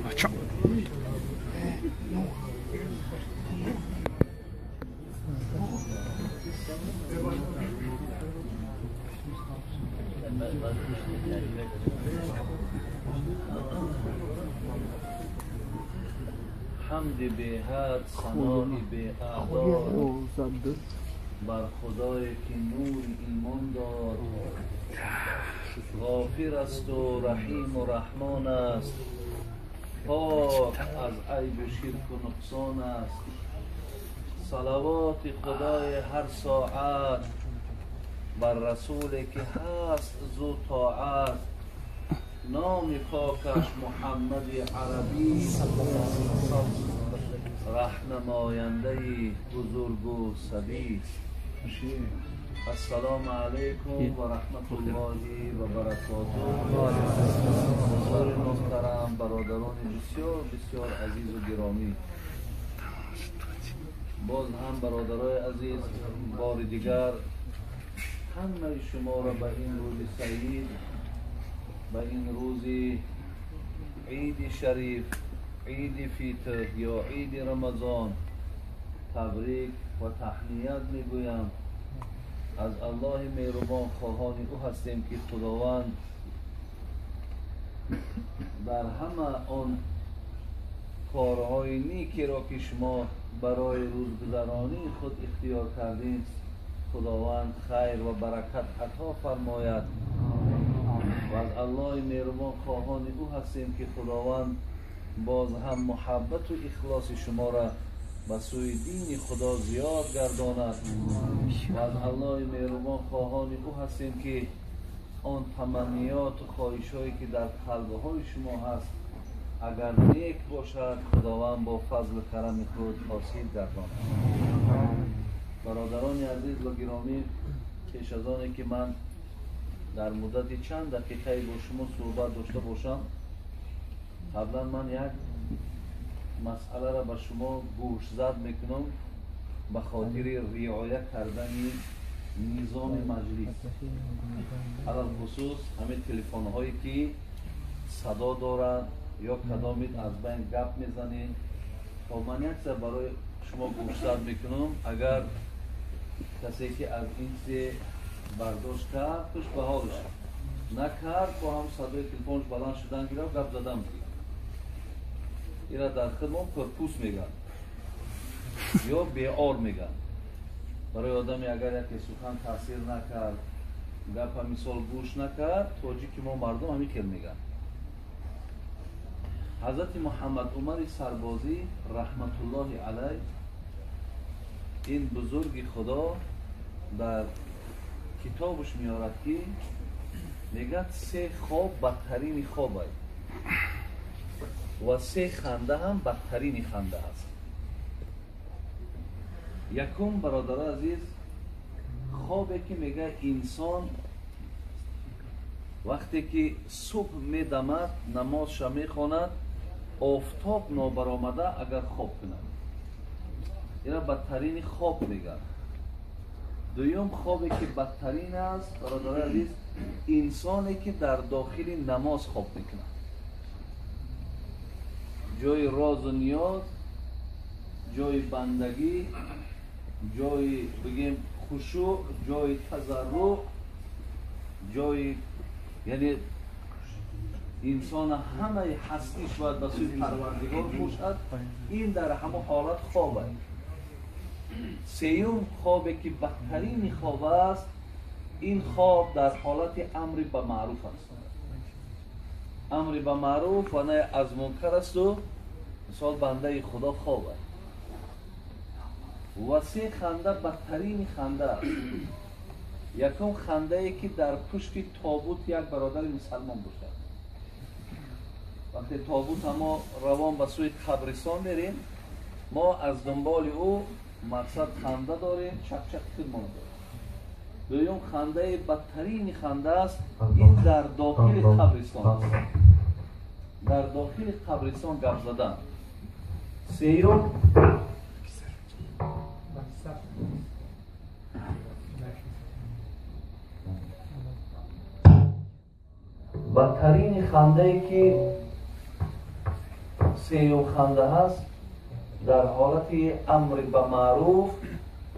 Бача. حمد بهاد ثناء به بر خدایی که نور ایمان داد، غافر است و رحیم و رحمان است، پاک از عیب و شرک و نقصان است. صلوات خدای هر ساعت بر رسولی که هست زو طاعت، نام پاکش محمد عربی، رهنماینده بزرگ و سبی. السلام علیکم و رحمت الله و برکاته. حضور محترم، برادران بسیار بسیار عزیز و گرامی، باز هم برادرای عزیز، بار دیگر همه شما را به این روز سعید، به این روز عید شریف، عید فیطر یا عید رمضان تبریک و تهنیت میگویم. از الله مهربان خواهان او هستیم که خداوند در همه آن کارهای نیکی را که شما برای روزگذرانی خود اختیار کردین، خداوند خیر و برکت عطا فرماید. و از الله مهربان خواهان او هستیم که خداوند باز هم محبت و اخلاص شما را به سوی دین خدا زیاد گرداند. و از الله مهربان خواهان او هستیم که آن تمنیات و خواهش هایی که در قلبهای شما هست، اگر نیک باشد خداوند با فضل و کرم خود حاصل گرداند. برادران عزیز و گرامی، پیش از آن که من در مدت چند دقیقه با شما صحبت داشته باشم، قبلا من یک مسئله را به شما گوشزد میکنم به خاطر رعایت کردن نظام مجلس، علل خصوص همه تلفن هایی که صدا دارند یا کدامید از بین گپ میزنید. خب من یک چیز برای شما گوشزد میکنم، اگر کسی که از این چیز برداشت کرد خوش به حالش، نکرد با هم صدای تلفنش بلند شدن گرفت گپ زدن گرفت. اینا در خدمت پرپوس میگن یا بیار میگن. برای آدمی اگر یکی سخن تاثیر نکرد، گپ مثال گوش نکرد، تاجیک ما مردم همین خیل میگن. حضرت محمد عمر سربازی رحمت الله علیه، این بزرگ خدا، در کتابش میارد که میگه سه خواب بدترین خواب است و سه خنده هم بدترین خنده است. یکم برادر عزیز، خوابی که میگه انسان وقتی که صبح میدمد نمازش میخواند، آفتاب نابرآمده اگر خواب کند، اینا بدترین خواب میگن. دوم خوابی که بدترین است برادر عزیز، انسانی که در داخل نماز خواب میکند، جای راز و نیاز، جای بندگی، جای بگیم خشوع، جای تضرع، جای یعنی انسان همه هستیش باید به سوی پروردگار باشد، این در همه حالت خواب است. سیوم خوابی که بدترین خواب است، این خواب در حالت امر به معروف است. امر به معروف و نه از منکر است و مثال بنده خدا خواب است. و سه خنده بدترین خنده است. یکم خنده ای که در پشت تابوت یک برادر مسلمان باشد. وقتی تابوت ما روان به سوی قبرستان میریم، ما از دنبال او مقصد خنده داریم، چک چک خودمان داریم. دوم خنده بدترین خنده است، این در داخل قبرستان است، در داخل قبرستان گپ زدن. سیوم Бадтарини хандае ки сеюм ханда ҳаст дар ҳолати амри ба маъруф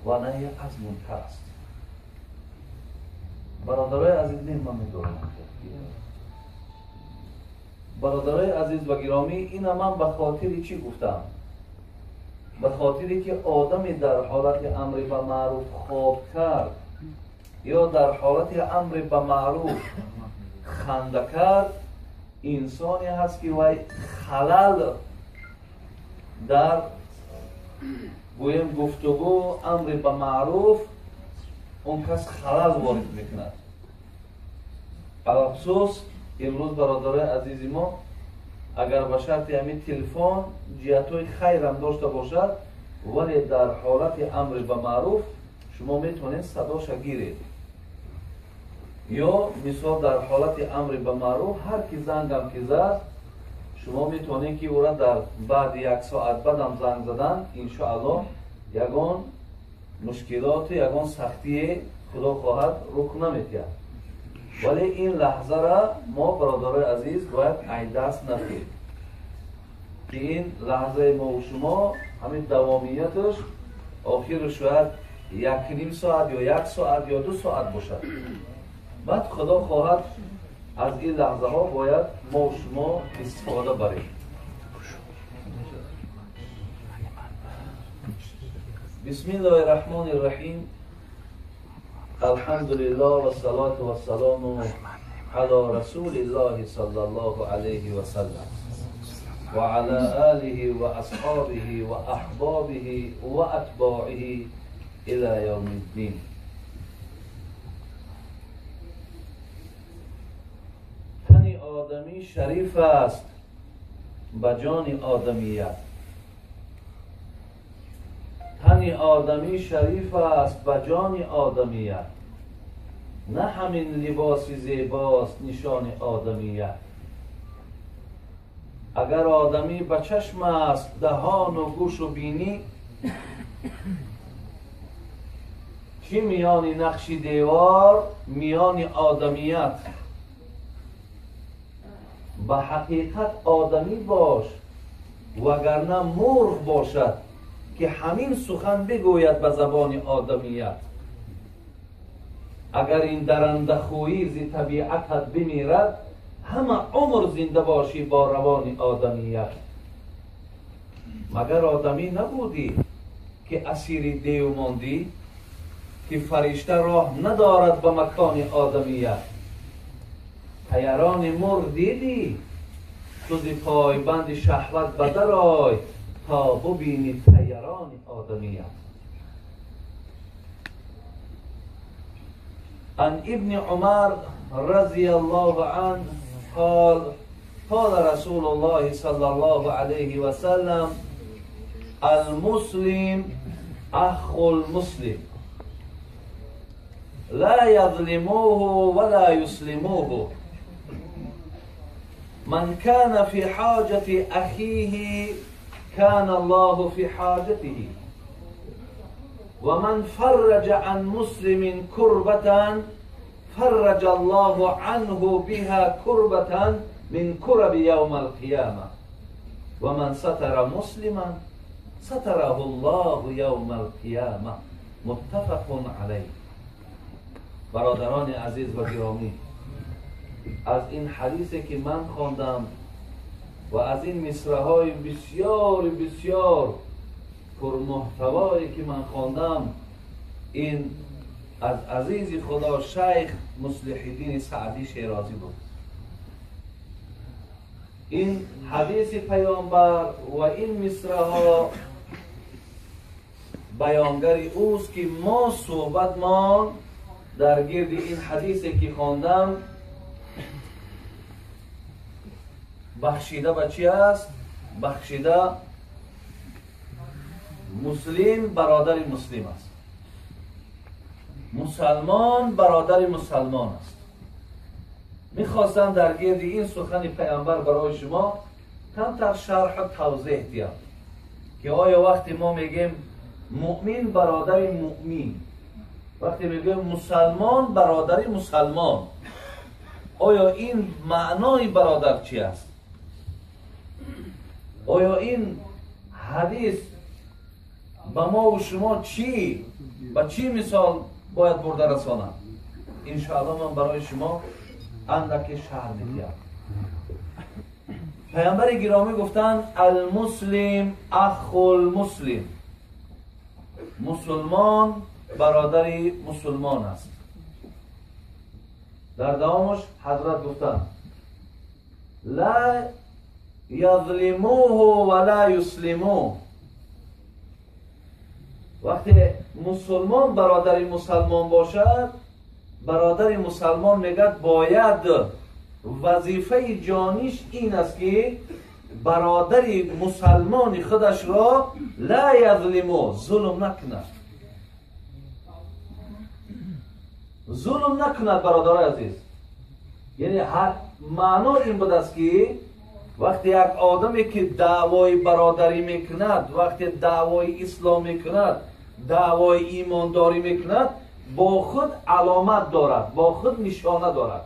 ва наҳи аз мункар аст. Бародарои азиз, ман медорам. Бародарои азиз ва гиромӣ, ина ман ба хотири чӣ гуфтам? Ба хотире ки одаме дар ҳолати амри ба маъруф хоб кард ё дар ҳолати амри ба маъруф ханда кард, инсоне ҳаст ки вай халал дар гӯем гуфтугӯ амри ба маъруф он кас халал ворид мекунад. Алафсӯс, имрӯз бародарои азизи мо, агар ба шарти ҳамин телефон ҷиҳатҳои хайрам дошта бошад, вале дар ҳолати амри ба маъруф шумо метавонед садоша гиред. Ё мисол дар ҳолати амри ба маъруф ҳар ки зангам ки зад, шумо метавонед ки ӯра дар баъди як соат баъдам занг задан, иншоаллоҳ ягон мушкилоту ягон сахтие худо хоҳад рух наметиҳад. Вале ин лаҳзара мо бародарои азиз бояд айдаст надиҳем, ки ин лаҳзаи мову шумо ҳамин давомияташ охиру шояд 1.5 соат ё 1 соат ё 2 соат бошад. Баъд худо хоҳад аз ин лаҳзаҳо бояд мо шумо истифода барем. Бисмиллоҳи раҳмони раҳим. Алҳамдулиллоҳ вассалоту вассалому ало расулиллоҳи саллаллоҳу алайҳи васаллам ва ала олиҳи ва асҳобиҳи ва аҳбобиҳи ва атбоиҳи ила явмиддин. Тани одамӣ шариф аст ба ҷони одамият. Тани одамӣ шариф аст ба ҷони одамият. На ҳамин либоси зебост нишони одамият. Агар одамӣ ба чашм аст даҳону гӯшу бинӣ, чӣ миёни нақши девор миёни одамият. Ба ҳақиқат одамӣ бош, вагарна мурғ бошад ки ҳамин сухан бигӯяд ба забони одамият. Агар ин дарандахӯӣ зи табиатат бимирад, ҳама умр зинда бошӣ бо равони одамият. Магар одамӣ набудӣ ки асири дев мондӣ, ки фаришта роҳ надорад ба макони одамият? Тайарони мурғ дидӣ, ту зи пойбанди шаҳват ба дарой то бубинӣ тайарони одамият. Ан ибни Умар разияллоҳу анҳу қол қола расулуллоҳи саллаллоҳу алайҳи васаллам: алмуслим ахул муслим ла язлимуҳу ва ла юслимуҳу ман кана фи ҳоҷати ахиҳи кана Аллоҳу фи ҳоҷатиҳи ва ман фарраҷа ан муслимин курбатан фарраҷа Аллоҳу анҳу биҳа курбатан мин кураби явмал қияма ва ман сатара муслиман сатараҳу Аллоҳу явмал қияма. Муттафақун алайҳ. Бародарони азиз ва гиромӣ, аз ин ҳадисе ки ман хондам ва аз ин мисраҳои бисёр бисёр пурмуҳтавое ки ман хондам, ин аз азизи худо шайх Муслиҳиддини Саъдӣ Шерозӣ буд. Ин ҳадиси паёмбар ва ин мисраҳо баёнгари ӯст ки мо суҳбатмон дар гирди ин ҳадисе ки хондам бахшида ба чӣ аст? Бахшида муслим бародари муслим аст, мусалмон бародари мусалмон аст. Мехостам дар гирди ин сухани паёмбар барои шумо камтар шарҳу тавзеҳ диҳам ки оё вақте мо мегем муъмин бародари муъмин, вақте мегӯем мусалмон бародари мусалмон, оё ин маънои бародар чи аст? Оё ин ҳадис ба мо шумо чӣ ба чӣ мисол бояд бурда расонад? Иншоалло ман барои шумо андаке шарҳ медиҳам. Паёмбари гиромӣ гуфтанд: алмуслим ахулмуслим, мусулмон бародари мусулмон аст. Дар давомаш ҳазрат гуфтанд: ла язлимуҳу ва ла юслимуҳ. Вақте мусулмон бародари мусалмон бошад, бародари мусалмон мегӯяд бояд вазифаи ҷониш ин аст ки бародари мусалмони худашро ла язлиму, зулм накунад. Зулм накунад, бародарои азиз. Яъне маъно ин будааст ки вақте як одаме ки даъвои бародарӣ мекунад, вақте даъвои ислом мекунад, даъвои имондорӣ мекунад, бо худ аломат дорад, бо худ нишона дорад.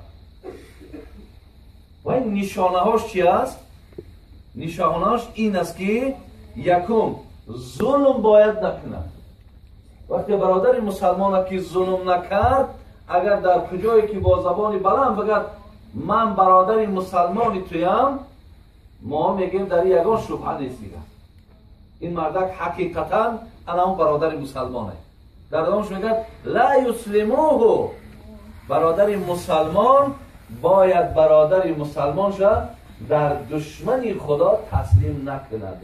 Ва ин нишонаҳош чи аст? Нишонаҳош ин аст ки якум, зулм бояд накунад. Вақте бародари мусалмона ки зулм накард, агар дар куҷое ки бо забони баланд бигӯяд ман бародари мусалмони туям, мо мегӯем дар ягон шубҳа нест дигар. Ин мардак ҳақиқатан ана он бародари мусалмоне. Дар давомаш мегӯяд ла юслимуҳу, бародари мусалмон бояд бародари мусалмон шавад, дар душмани худо таслим накунад.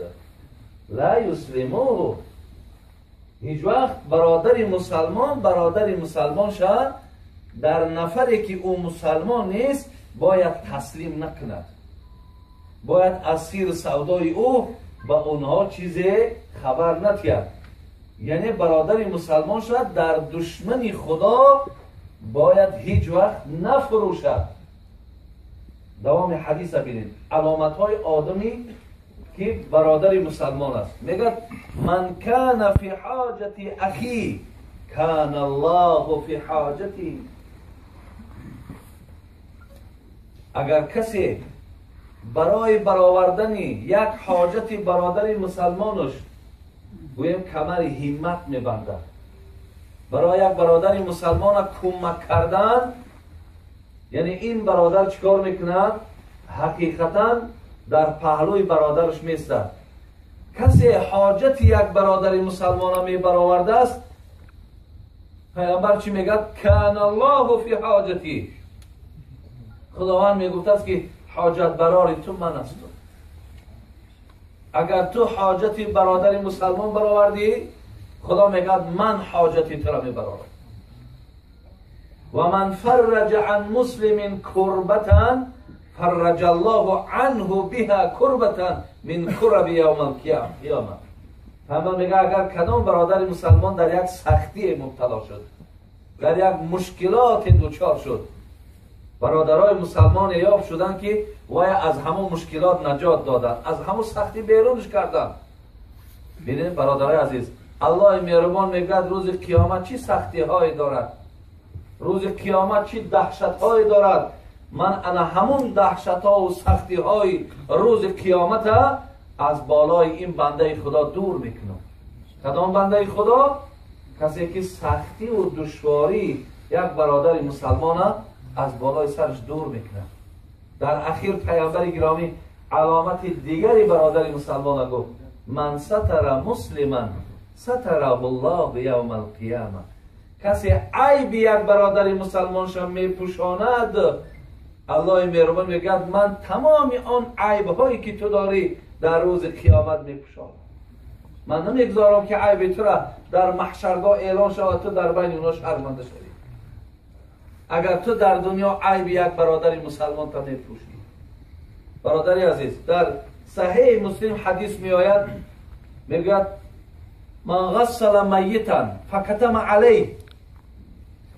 Ла юслимуҳу, ҳеҷ вақт бародари мусалмон бародари мусалмон шавад, дар нафаре ки ӯ мусалмон нест бояд таслим накунад. Бояд аз сири савдои ӯ ба онҳо чизе хабар надиҳад. Яъне бародари мусалмон шавад, дар душмани худо бояд ҳеҷ вақт нафурӯшад. Давоми ҳадиса бинед, аломатҳои одами ки бародари мусалмон аст. Мегӯяд: ман кана фи ҳоҷати ахи кана аллоҳу фи ҳоҷати. Агар касе барои баровардани як ҳоҷати бародари мусалмонаш гӯем камари ҳиммат мебандад, барои як бародари мусалмона кӯмак кардан, яъне ин бародар чӣ кор мекунад? Ҳақиқатан дар паҳлӯи бародараш местад. Касе ҳоҷати як бародари мусалмона мебаровардааст, паёмбар чӣ мегӯяд? Кана аллоҳу фи ҳоҷати. Худованд мегуфтааст ки ҳоҷат барори ту ман ҳастам. Агар ту ҳоҷати бародари мусалмон баровардӣ, худо мегӯяд ман ҳоҷати туро мебарорам. Ва ман фарраҷа ан муслимин курбатан фарраҷа аллоҳу анҳу биҳа курбатан мин кураби явмал қиёма. Паёмбар мегӯяд агар кадом бародари мусалмон дар як сахтие мубтало шуд, дар як мушкилоте дучор шуд, бародарои мусалмоне ёфт шуданд ки вай аз ҳамон мушкилот наҷот доданд, аз ҳамон сахтӣ берунш карданд. Бинед бародарои азиз, аллоҳи меҳрубон мегӯяд рӯзи қиёмат чӣ сахтиҳое дорад, рӯзи қиёмат чӣ даҳшатҳое дорад. Ман ана ҳамон даҳшатҳову сахтиҳои рӯзи қиёмата аз болои ин бандаи худо дур мекунам. Кадом бандаи худо? Касе ки сахтиву душвории як бародари мусалмона аз болои сараш дур мекунад. Дар ахир паёмбари гиромӣ аломати дигари бародари мусалмона гуфт: ман сатара муслиман сатараҳу ллоҳу явмал қиёма. Касе айби як бародари мусалмонша мепӯшонад, аллоҳи меҳрубон мегӯяд ман тамоми он айбҳое ки ту дорӣ дар рӯзи қиёмат мепӯшонам. Ман намегузорам ки айби тура дар маҳшаргоҳ эълон шавад, ту дар байни онҳо шарманда шавӣ. Агар ту дар дунё айби як бародари мусалмонта мепӯшӣ. Бародари азиз, дар саҳеҳи муслим ҳадис меояд, мегӯяд ман ғассала майитан факатама алайҳ.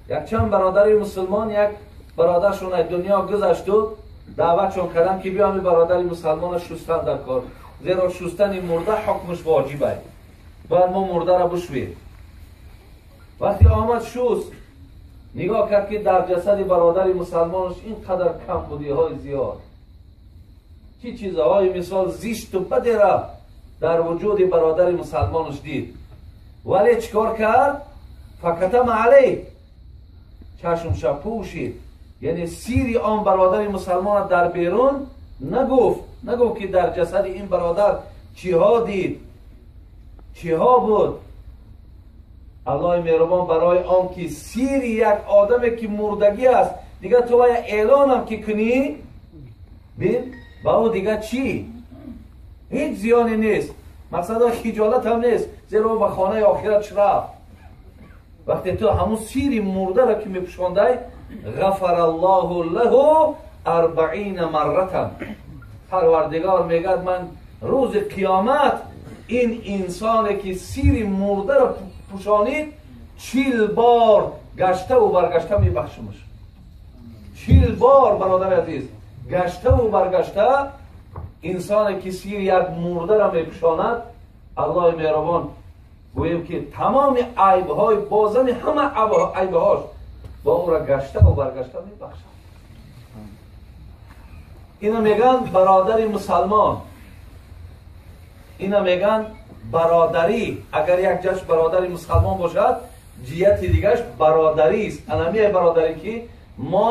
Якчанд бародари мусулмон як бародаршон аз дунё гузашту даъватшон карданд ки биём бародари мусалмона шустан дар кор, зеро шустани мурда ҳукмаш воҷиб аст. Бояд мо мурда ра бишӯем. Вақте омад шуст, нигоҳ кард ки дар ҷасади бародари мусалмонаш ин қадар камбудиҳои зиёд, чӣ чизҳои мисол зишту бадера дар вуҷуди бародари мусалмонаш дид. Вале чӣ кор кард? Факатама алайҳ, чашмша пӯшид. Яъне сири он бародари мусалмона дар берун нагуфт, нагуфт ки дар ҷасади ин бародар чиҳо дид, чиҳо буд. Аллоҳи меҳрубон барои он ки сири як одаме ки мурдагӣ аст, дигар ту вая эълонам ки кунӣ, бин ба ӯ дигар чӣ? Ҳеҷ зиёне нест, мақсад хиҷолат ҳам нест, зеро ӯ ба хонаи охиратш рафт. Вақте ту ҳамун сири мурдаро ки мепӯшондай, ғафара аллоҳу лаҳу 40 марратан. Парвардигор мегӯяд ман рӯзи қиёмат ин инсоне ки сири мурдаро пӯшонид 40 бор гаштаву баргашта мебахшимаш. 40 бор, бародари азиз, гаштаву баргашта инсоне ки сири як мурдаро мепӯшонад, Аллоҳи меҳрубон гӯем ки тамоми айбҳои бозани ҳама айбҳош бо ӯра гаштаву баргашта мебахшад. Ина мегӯянд бародари мусалмон, ина мегӯянд бародарӣ. Агар як ҷашт бародари мусалмон бошад, ҷиҳати дигараш бародарист. Анамие бародарӣ ки мо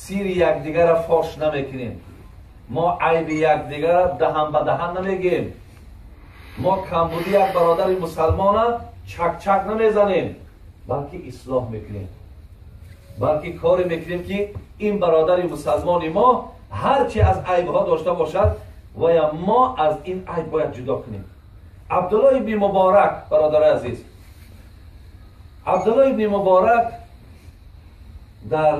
сири якдигарро фош намекунем, мо айби якдигарро даҳан ба даҳан намегӯем, мо камбуди як бародари мусалмона чак-чак намезанем, балки ислоҳ мекунем, балки коре мекунем ки ин бародари мусалмони мо ҳарчи аз айбҳо дошта бошад, вая мо аз ин айб бояд ҷудо кунем. Абдуллоҳ ибни Муборак, бародари азиз, Абдуллоҳ ибни Муборак дар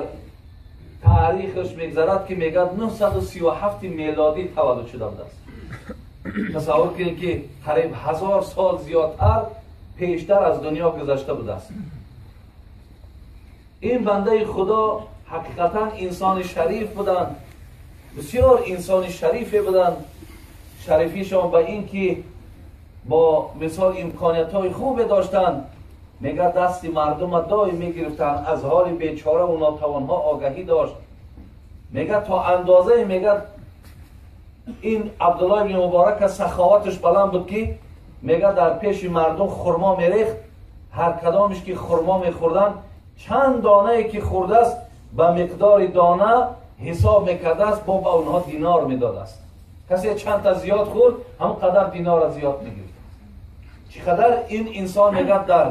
таърихаш мегзарад ки мегӯяд 937 мелодӣ таваллуд шуда будааст. Тасаввур кунед ки қариб 1000 сол зиёдтар пештар аз дунё гузашта будааст. Ин бандаи Худо ҳақиқатан инсони шариф буданд, бисёр инсони шарифе буданд. Шарифишон ба ин ки бо мисол имкониятҳои хубе доштанд, мегӯяд дасти мардума доим мегирифтанд, аз ҳоли бечораву нотавонҳо огаҳӣ дошт. Мегӯяд то андозае, мегӯяд ин Абдуллоҳ ибни Муборак саховаташ баланд буд ки мегӯяд дар пеши мардум хурмо мерехт, ҳар кадомеш ки хурмо мехӯрданд чанд донае ки хӯрдааст ба миқдори дона ҳисоб мекардааст, бо ба онҳо динор медодааст. Касе чандта зиёд хӯрд, ҳамон қадар динора зиёд мегирифт. Чӣ қадар ин инсон мегӯяд дар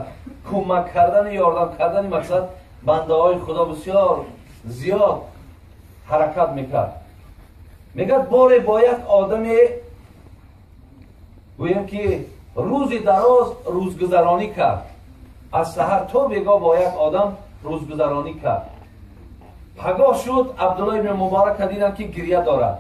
кӯмак кардани, ёрдам кардани мақсад бандаҳои Худо бисёр зиёд ҳаракат мекард. Мегӯяд боре бо як одаме гӯем ки рӯзи дароз рӯзгузаронӣ кард, аз саҳар то бегоҳ бо як одам рӯзгузаронӣ кард. Пагоҳ шуд, Абдуллоҳ ибни Муборака диданд ки гирья дорад.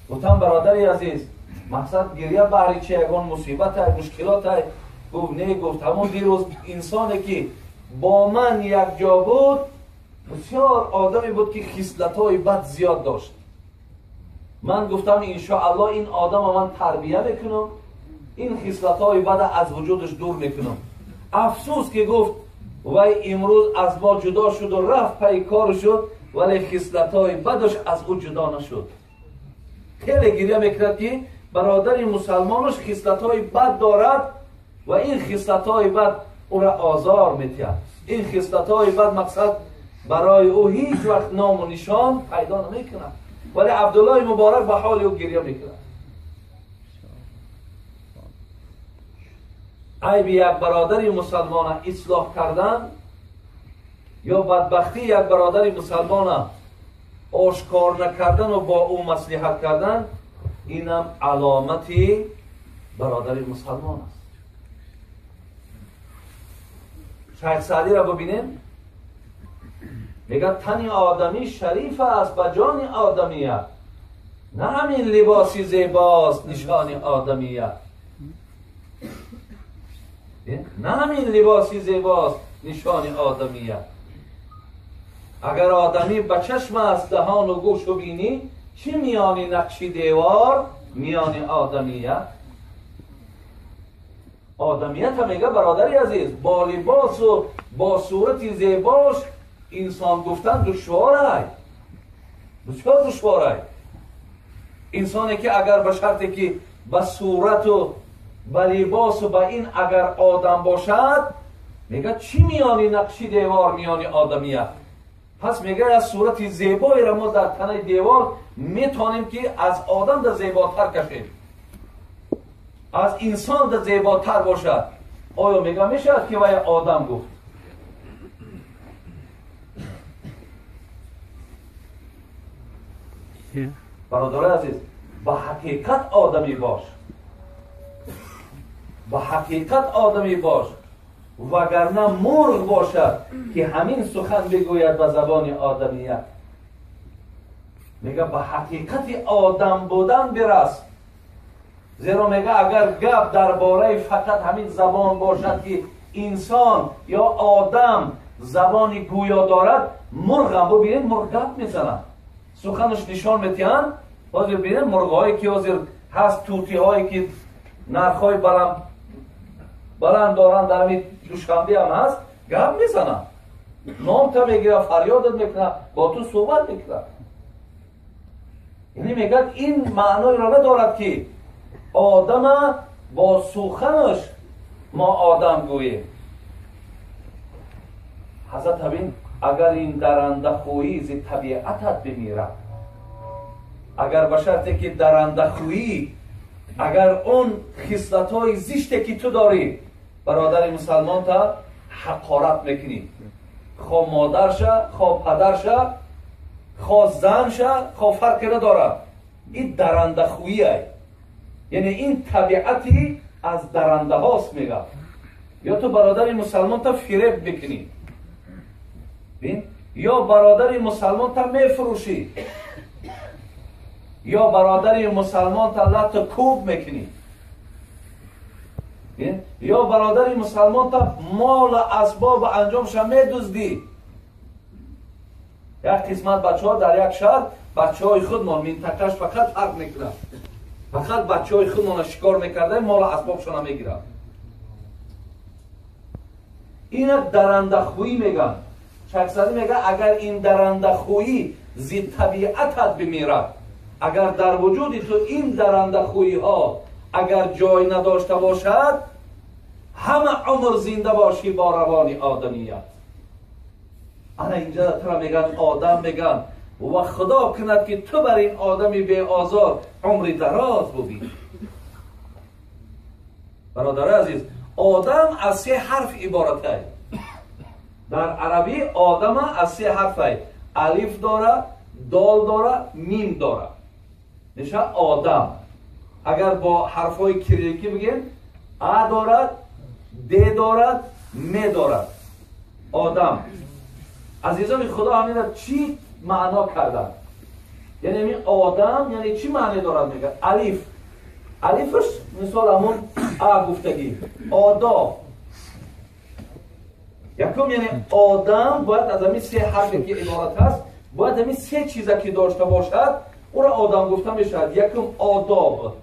Гуфтам бародари азиз, мақсад гирья баҳри чи, ягон мусибатай, мушкилотай? Гуфт не, гуфт ҳамон дирӯз инсоне ки бо ман якҷо буд бисёр одаме буд ки хислатҳои бад зиёд дошт. Ман гуфтам иншоаллоҳ ин одама ман тарбия мекунам, ин хислатҳои бада аз вуҷудаш дур мекунам. Афсӯс ки гуфт вай имрӯз аз мо ҷудо шуду рафт пайи кору шуд, вале хислатҳои бадаш аз ӯ ҷудо нашуд. Хеле гирья мекунад ки бародари мусалмонаш хислатҳои бад дорад ва ин хислатҳои бад ӯра озор метиҳад. Ин хислатҳои бад мақсад барои ӯ ҳеҷ вақт ному нишон пайдо намекунад, вале Абдуллоҳи Муборак ба ҳоли ӯ гирья мекунад. Айби як бародари мусалмона ислоҳ кардан ё бадбахтии як бародари мусалмона ошкор накардану бо ӯ маслиҳат кардан, инам аломати бародари мусалмон аст. Шайх Саъдиро бибинем, мегӯяд тани одамӣ шариф аст ба ҷони одамият, на ҳамин либоси зебост нишони одамият, на ҳамин либоси зебост нишони одамият. Агар одамӣ ба чашм аст даҳону гӯшу бинӣ, чӣ миёни нақши девор миёни одамият? Одамият мега бародари азиз, бо либосу бо сурати зебош инсон гуфтан душвор аст, бисёр душвор аст. Инсоне ки агар ба шарте ки ба сурату ба либосу ба ин агар одам бошад, мега чӣ миёни нақши девор миёни одамият? Пас мега аз сурати зебоеро мо дар танаи девор метавонем ки аз одам да зеботар кашем, аз инсон да зеботар бошад. Оё мега мешавад ки вай одам гуфт? Бародарои азиз, ба ҳақиқат одамӣ бош, ба ҳақиқат одамӣ бош, вагарна мурғ бошад ки ҳамин сухан бигӯяд ба забони одамият. Мега ба ҳақиқати одам будан бирас, зеро мега агар гап дар бораи фақат ҳамин забон бошад ки инсон ё одам забони гӯё дорад, мурғам бубинед, мурғ гап мезанад, суханаш нишон метиҳанд. Ҳозир бинед мурғҳое ки ҳозир ҳаст, тӯтиҳое ки нархҳои баланд доранд, дар ҳамин Душанбе ҳам ҳаст, гап мезанад, номта мегирад, фарёдат мекунад, бо ту суҳбат мекунад. Яъне мегӯяд ин маъноеро надорад ки одама бо суханаш мо одам гӯем. Ҳазрат ҳабин, агар ин дарандахӯӣ зи табиатат бимирад, агар ба шарте ки дарандахӯӣ, агар он хислатҳои зиште ки ту дорӣ, бародари мусалмонта ҳақорат мекунӣ, хо модарша, хо падарша, хо занша, хо фарқе надорад, ин дарандахӯӣ, яъне ин табиати аз дарандаҳост. Мега ё ту бародари мусалмонта фиреб мекунӣ, ё бародари мусалмонта мефурӯшӣ, ё бародари мусалмонта лату кӯб мекунӣ, ё бародари мусалмонта молу асбобу анҷомша медуздӣ. Як қисмат бачаҳо дар як шаҳр, бачаҳои худмон минтақаш фақат фарқ мекунад, фақат бачаҳои худмонро шикор мекарда, молу асбобшона мегирад. Ина дарандахӯӣ мегӯянд. Шайх Саъдӣ мегӯяд агар ин дарандахӯӣ зи табиатат бимирад, агар дар вуҷуди ту ин дарандахӯиҳо агар ҷой надошта бошад, ҳама умр зинда бошӣ бо равони одамият. Ана инҷа тура мегӯянд одам мегӯянд, ва худо кунад ки ту бар ин одами беозор умри дароз бубинӣ. Бародари азиз, одам аз се ҳарф иборат аст. Дар арабӣ одама аз се ҳарф аст: алиф дора, дол дора, мим дора. Мешавад одам. Агар бо ҳарфҳои кирилликӣ бигем, а дорад, д дорад, м дорад. Одам. Азизони Худо, ҳамина чӣ маъно карданд? Яъне ҳамин одам яъне чӣ маъне дорад? Мегӯяд алиф. Алифаш мисол ҳамон а гуфтагӣ, одоб. Якум, яъне одам бояд аз ҳамин се ҳарфе ки иборат ҳаст, бояд ҳамин се чиза ки дошта бошад, ӯро одам гуфта мешавад. Якум, одоб.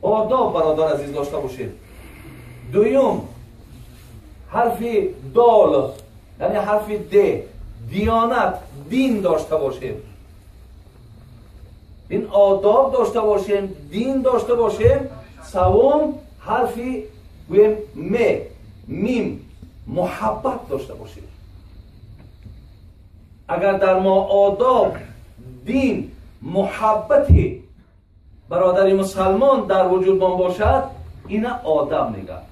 Одоб, бародар азиз, дошта бошед. Дуюм, ҳарфи дол, яъне ҳарфи д, диёнат, дин дошта бошем. Ин одоб дошта бошем, дин дошта бошем. Севум, ҳарфи гӯем м, мим, муҳаббат дошта бошем. Агар дар мо одоб, дин, муҳаббати бародари мусалмон дар вуҷудмон бошад, ина одам мегӯяд.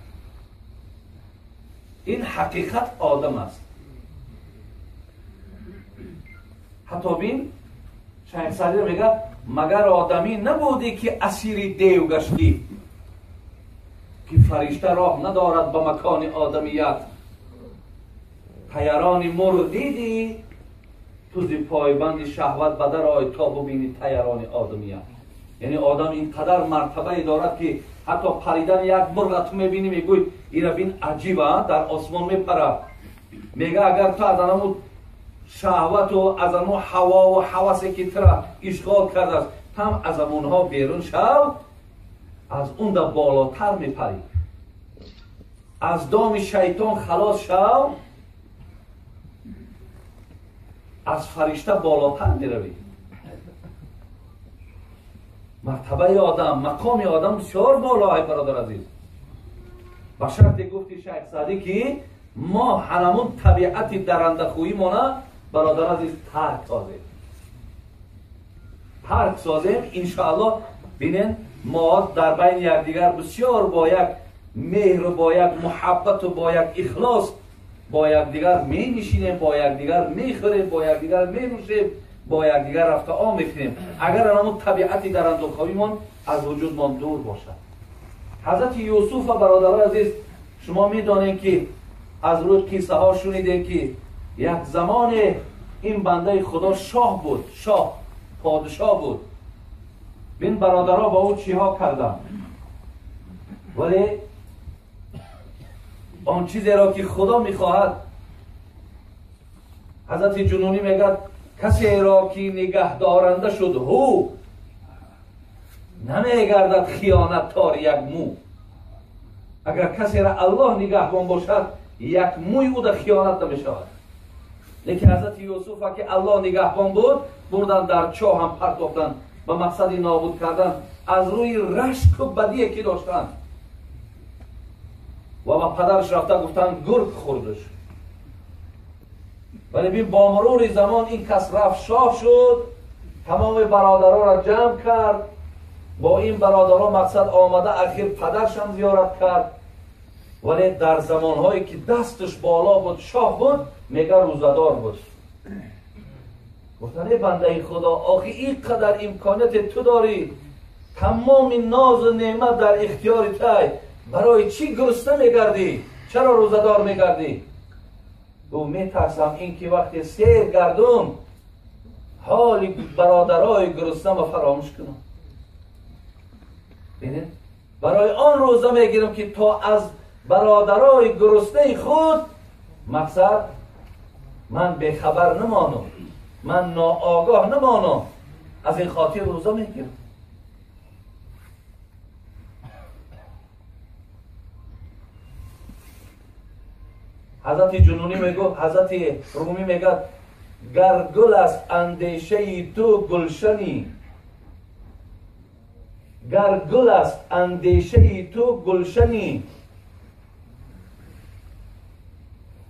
Ин ҳақиқат одам аст. Ҳатто бин, Шайх Саъдӣ мегӯяд магар одамӣ набудӣ ки асири дев гаштӣ, ки фаришта роҳ надорад ба макони одамият. Тайарони мурғ дидӣ, ту зи пойбанди шаҳват ба дар ой то бубинӣ тайарони одамият. Яъне одам ин қадар мартабае дорад ки ҳатто паридани як мурғ ту мебинӣ, мегӯй ира бин аҷиба, дар осмон мепарад. Мега агар ту аз анаму шаҳвату аз ану ҳавову ҳавасе ки тура ишғол кардааст, там аз амонҳо берун шав, аз он да болотар мепарӣ. Аз доми шайтон халос шав, аз фаришта болотар меравӣ. Мартабаи одам, мақоми одам бисёр боло, ай бародар азиз. Ба шарте гуфти шайх Саъдӣ ки мо ҳамон табиати дарандахӯимона бародар азиз тарк созем, тарк созем. Иншоаллоҳ бинен мо дар байни якдигар бисёр бо як меҳру бо як муҳаббату бо як ихлос бо якдигар менишинем, бо якдигар мехӯрем, бо якдигар менӯшем, бо якдигар рафта ом мекунем. Агар ҳамон табиати дарандахӯимон аз вуҷудмон дур бошад. Ҳазрати Юсуф ва бародарои азиз, шумо медонед ки аз рӯи қиссаҳо шунидем ки як замоне ин бандаи Худо шоҳ буд, шоҳ, подшоҳ буд. Бин бародаро ба ӯ чиҳо карданд, вале он чизеро ки Худо мехоҳад, ҳазрати Ҷунунӣ мегӯяд касеро ки нигаҳдоранда шуд ҳу намегардад хиёнаттор як мӯ. Агар касеро Аллоҳ нигаҳбон бошад, як мӯи ӯ дар хиёнат намешавад. Лекин ҳазрати Юсуфа ки Аллоҳ нигаҳбон буд, бурдан дар чоҳ ҳам партофтанд ба мақсади нобуд кардан аз рӯи рашку бадие ки доштанд. Ва ба падараш рафта гуфтанд гург хӯрдаш. Вале бин бо мурури замон ин кас рафт шоҳ шуд, тамоми бародаронро ҷамъ кард. Бо ин бародарон мақсад омада ахир падаршам зиёрат кард. Вале дар замонҳое ки дасташ боло буд, шоҳ буд, мега рӯзадор буд. Гуфтан эй бандаи Худо, охи ин қадар имконияте ту дорӣ, тамоми нозу неъмат дар ихтиёри тай, барои чӣ гурусна мегардӣ? Чаро рӯзадор мегардӣ? Гуфт метарсам ин ки вақте сер гардум ҳоли бародарои гуруснама фаромӯш кунам. Бинед, барои он рӯза мегирам ки то аз бародарои гуруснаи худ мақсад ман бехабар намонам, ман ноогоҳ намонам, аз ин хотир рӯза мегирам. Ҳазрати Ҷунунӣ мегӯфт, ҳазрати Румӣ мегӯяд гар гул аст андешаи ту гулшанӣ, гар гул аст андешаи ту гулшанӣ,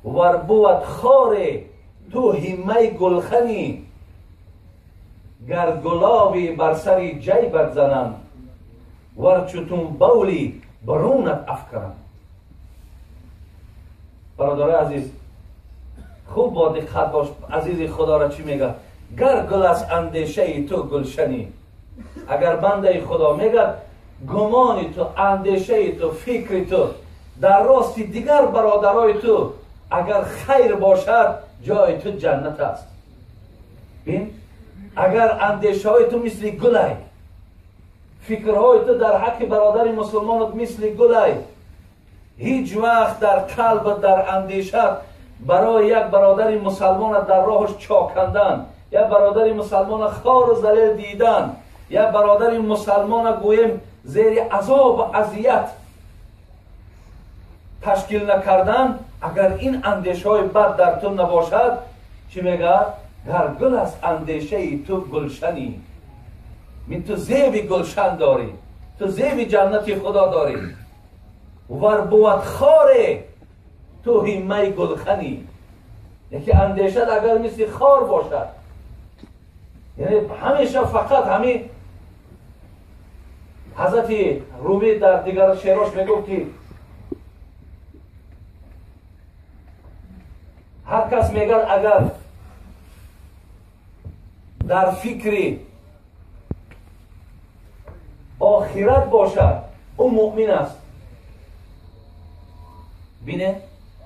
вар бувад хоре ту ҳиммаи гулханӣ, гар гулоби бар сари ҷайбат занам, вар чутун бавли барунат афканам. Бародарои азиз, хуб бо диққат бош, азизи Худоро чӣ мегӯяд? Гар гул аст андешаи ту гулшанӣ. Агар бандаи Худо мегӯяд гумони ту, андешаи ту, фикри ту дар рости дигар бародарои ту агар хайр бошад, ҷои ту ҷаннат аст. Бин, агар андешаҳои ту мисли гулай, фикрҳои ту дар ҳаққи бародари мусулмонат мисли гулай, ҳеҷ вақт дар қалбат, дар андешат барои як бародари мусалмонат дар роҳаш чокандан, як бародари мусалмона хору залил дидан, як бародари мусалмона гӯем зери азобу азият ташкил накардан, агар ин андешаҳои бад дар ту набошад, чӣ мегӯяд? Гар гул аст андешаи ту гулшанӣ, мин ту зеби гулшан дорӣ, ту зеби ҷаннати Худо дорӣ, вар бувад хоре ту ҳиммаи гулханӣ. Яке андешат агар мисли хор бошад, яъне ҳамеша фақат ҳамин. Ҳазрати Румӣ дар дигар шеърош мегуфт ки ҳар кас мегӯяд агар дар фикри охират бошад, ӯ муъмин аст. Бинед,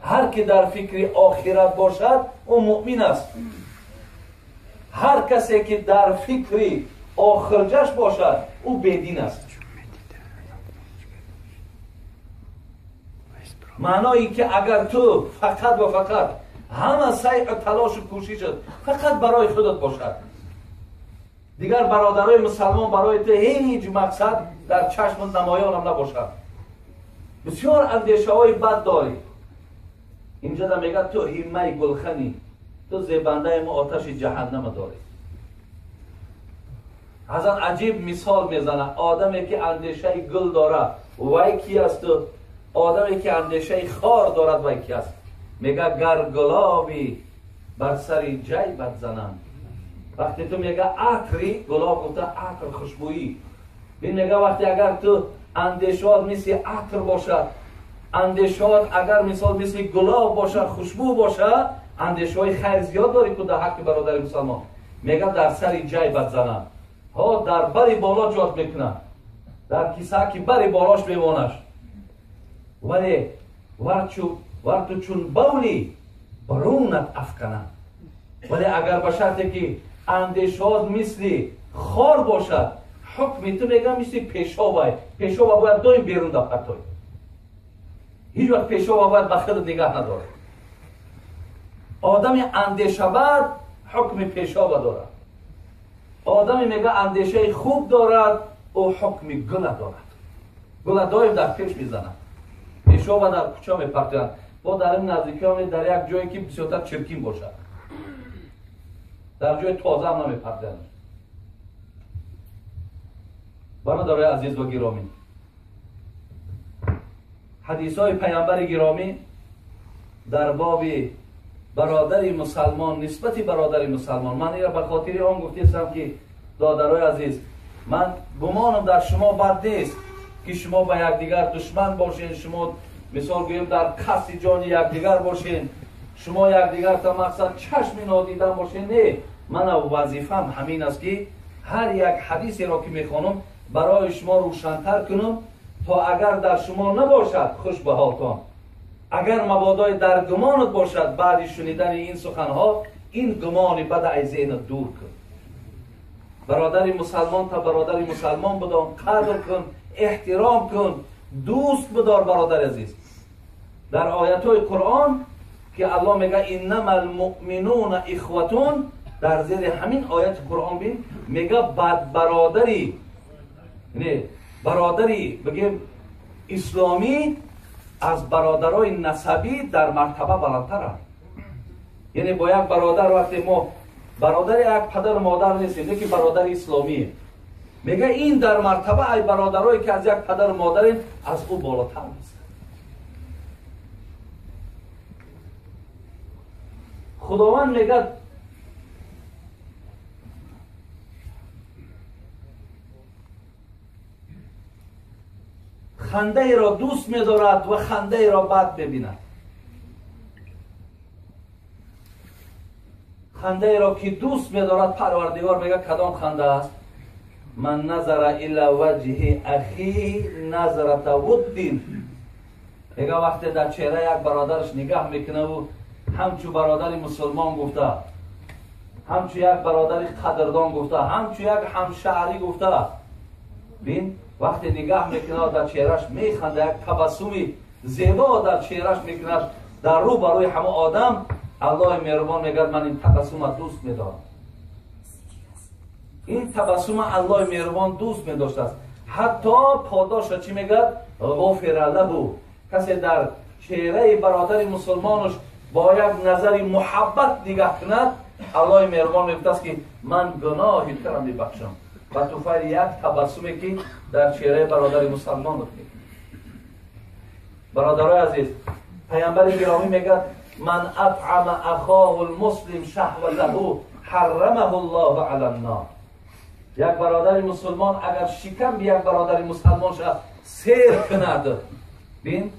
ҳар ки дар фикри охират бошад, ӯ муъмин аст. Ҳар касе ки дар фикри охирҷаш бошад, ӯ бедин аст. Маъное ки агар ту фақат ва фақат ҳама сайъу талошу кӯшишат фақат барои худат бошад, Дигар бародарои мусалмон барои ту ҳеҷ мақсад дар чашм намоёнам набошад. Бисёр андешаҳои бад дорӣ. Инҷа да мегӯяд ту ҳиммаи гулханӣ, ту зебандаи мо оташи ҷаҳаннама дорӣ. Ҳазрат аҷиб мисол мезанад. Одаме ки андешаи гул дорад вай ки асту одаме ки андешаи хор дорад вай ки аст. Мегӯяд гар гулоби бар сари ҷайбат занам. Вақте ту мегӯяд атри гулоб гуфта атр хушбӯӣ. Бин мегӯяд вақте агар ту андешаот мисли атр бошад, андешаот агар мисол мисли гулоб бошад, хушбӯ бошад, андешаҳои хайр зиёд дорӣ ку дар ҳаққи бародари мусалмон. Мегӯяд дар сари ҷайбат занам. Ҳо дар бари боло ҷот мекунад, дар кисаки бари болош мемонаш. Вале вар ту чун бавли барунат афканам. Вале агар ба шарте ки андешаот мисли хор бошад, ҳукми ту мегӯям мисли пешобай. Пешоба бояд доим берун дапартой. Ҳеҷ вақт пешоба бояд ба худ нигаҳ надорад. Одами андешабад ҳукми пешоба дорад. Одами мегӯяд андешаи хуб дорад, ӯ ҳукми гула дорад. Гула доим дар пеш мезанад, пешоба дар кӯча мепартоянд. Бо дар ин наздикиҳо дар як ҷое ки бисёртар чиркин бошад, дар ҷои тоза ҳам намепартоянд. Бародарои азиз ва гиромӣ, ҳадисҳои паямбари гиромӣ дар боби бародари мусалмон, нисбати бародари мусалмон, ман инро ба хотири он гуфтаистам ки додарои азиз, ман гумонам дар шумо бад нест ки шумо ба якдигар душман бошед, шумо мисол гӯем дар қасди ҷони якдигар бошед, шумо якдигар та мақсад чашми нодидан бошед. Не, мана вазифам ҳамин аст ки ҳар як ҳадисеро ки мехонам барои шумо рӯшантар кунам, то агар дар шумо набошад хуш ба ҳолтон, агар мабодои дар гумонат бошад баъди шунидани ин суханҳо ин гумони бада аз зеҳнат дур кун. Бародари мусалмон та бародари мусалмон бидон, қадр кун, эҳтиром кун, дӯст бидор. Бародари азиз, дар оятҳои Қуръон ки Аллоҳ мегӯяд иннама алмуъминуна ихватун, дар зери ҳамин ояти Қуръон бин мегӯяд бад бародари, не бародари бигем исломӣ аз бародарои насабӣ дар мартаба баландтаранд. Яъне бо як бародар вақте мо бародари як падару модар нестем, леки бародари исломием, мегӯяд ин дар мартаба ай бародарое ки аз як падару модарем аз ӯ болотар нест. Худованд мегӯяд хандаеро дӯст медорад ва хандаеро бад мебинад. Хандаеро ки дӯст медорад, Парвардигор мегӯяд кадом ханда аст? Ман назара ила ваҷҳи ахиҳи назрата вуддин. Мегӯяд вақте дар чеҳраи як бародараш нигаҳ мекунаву ҳамчу бародари мусулмон гуфта, ҳамчу як бародари қадрдон гуфта, ҳамчу як ҳамшаҳрӣ гуфта, бин вақте нигаҳ мекунад дар чеҳраш механда, як табассуми зебо дар чеҳраш мекунад, дар рӯ барои ҳама одам, Аллоҳи меҳрубон мегӯяд ман ин табассума дӯст медорам. Ин табассума Аллоҳи меҳрубон дӯст медоштааст. Ҳатто подоша чӣ мегӯяд? Ғофира лаҳу. Касе дар чеҳраи бародари мусулмонаш бо як назари муҳаббат нигаҳ кунад, Аллоҳи меҳрубон мегӯяд ки ман гуноҳи туро мебахшам ба туфайли як табассуме ки дар чеҳраи бародари мусулмонат мекунӣ. Бародарои азиз, паямбари гиромӣ мегӯяд ман атъама ахоҳу лмуслим шаҳватаҳу ҳаррамаҳу ллоҳу ала ннор. Як бародари мусулмон агар шикам як бародари мусулмонша сер кунад, бин,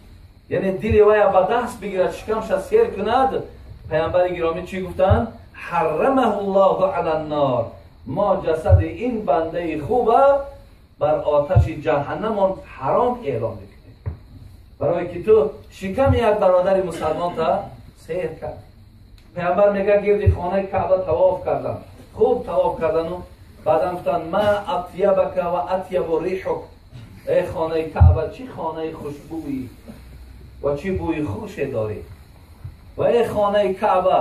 яъне дили вая ба даст бигирад, шикамша сер кунад, паямбари гиромӣ чӣ гуфтанд? ҳаррамаҳу ллоҳу ала ннор. Мо ҷасади ин бандаи хуба бар оташи ҷаҳаннамон ҳаром эълон мекунем, барое ки ту шиками як бародари мусулмонта сер кард. Паямбар мегӯяд гирди хонаи Каъба тавоф кардам, хуб тавоф кардану баъдан гуфтанд ма атябака ва атябу рихук. Эй хонаи Каъба, чӣ хонаи хушбӯӣ ва чӣ бӯи хуше дорӣ! Ва эй хонаи Каъба,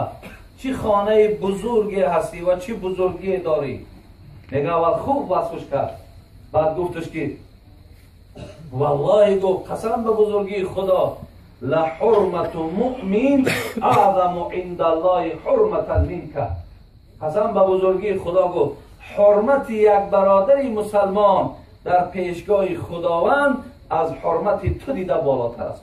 чӣ хонаи бузурге ҳастӣ ва чӣ бузургие дорӣ! میگه اول خوب وصفش کرد، بعد گفتش که والله، گفت قسم به بزرگی خدا، لحرمت مؤمن اعظم عند الله حرمتا منک. قسم به بزرگی خدا، گفت حرمت یک برادر مسلمان در پیشگاه خداوند از حرمت تو دیده بالاتر است.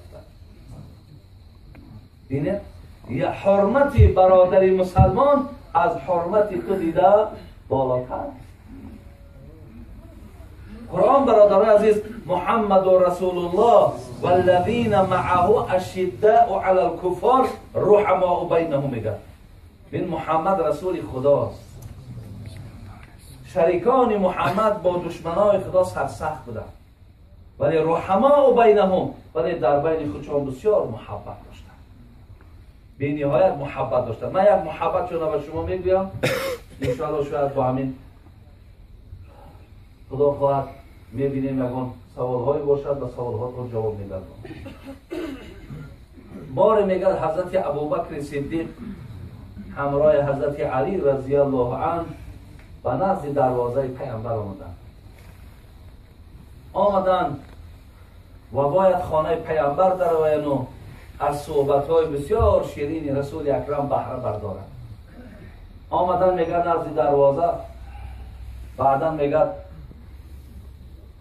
اینه یا حرمت برادر مسلمان از حرمت تو دیده بالاتر. قرآن برادران عزیز، محمد رسول الله والذین معه اشداء علی الکفار رحماء بینهم. میگه این محمد رسول خداست، شریکان محمد با دشمنای خدا سرسخت بودند، ولی رحماء بینهم، ولی در بین خودشان بسیار محبت داشتند، بی نهایت محبت داشتند. من یک محبت چون به شما میگویم، انشاءالله شاید با همین خدا خواهد میبینیم یگان سوالهایی باشد و سوالها رو جواب میدم. بار میگه حضرت ابوبکر صدیق همراه حضرت علی رضی الله عنه به نزد دروازه پیامبر آمدند. آمدند و باید خانه پیامبر درآیند و از صحبت‌های بسیار شیرین رسول اکرم بهره بردارند. آمدن میگه نزد دروازه، بعدا میگه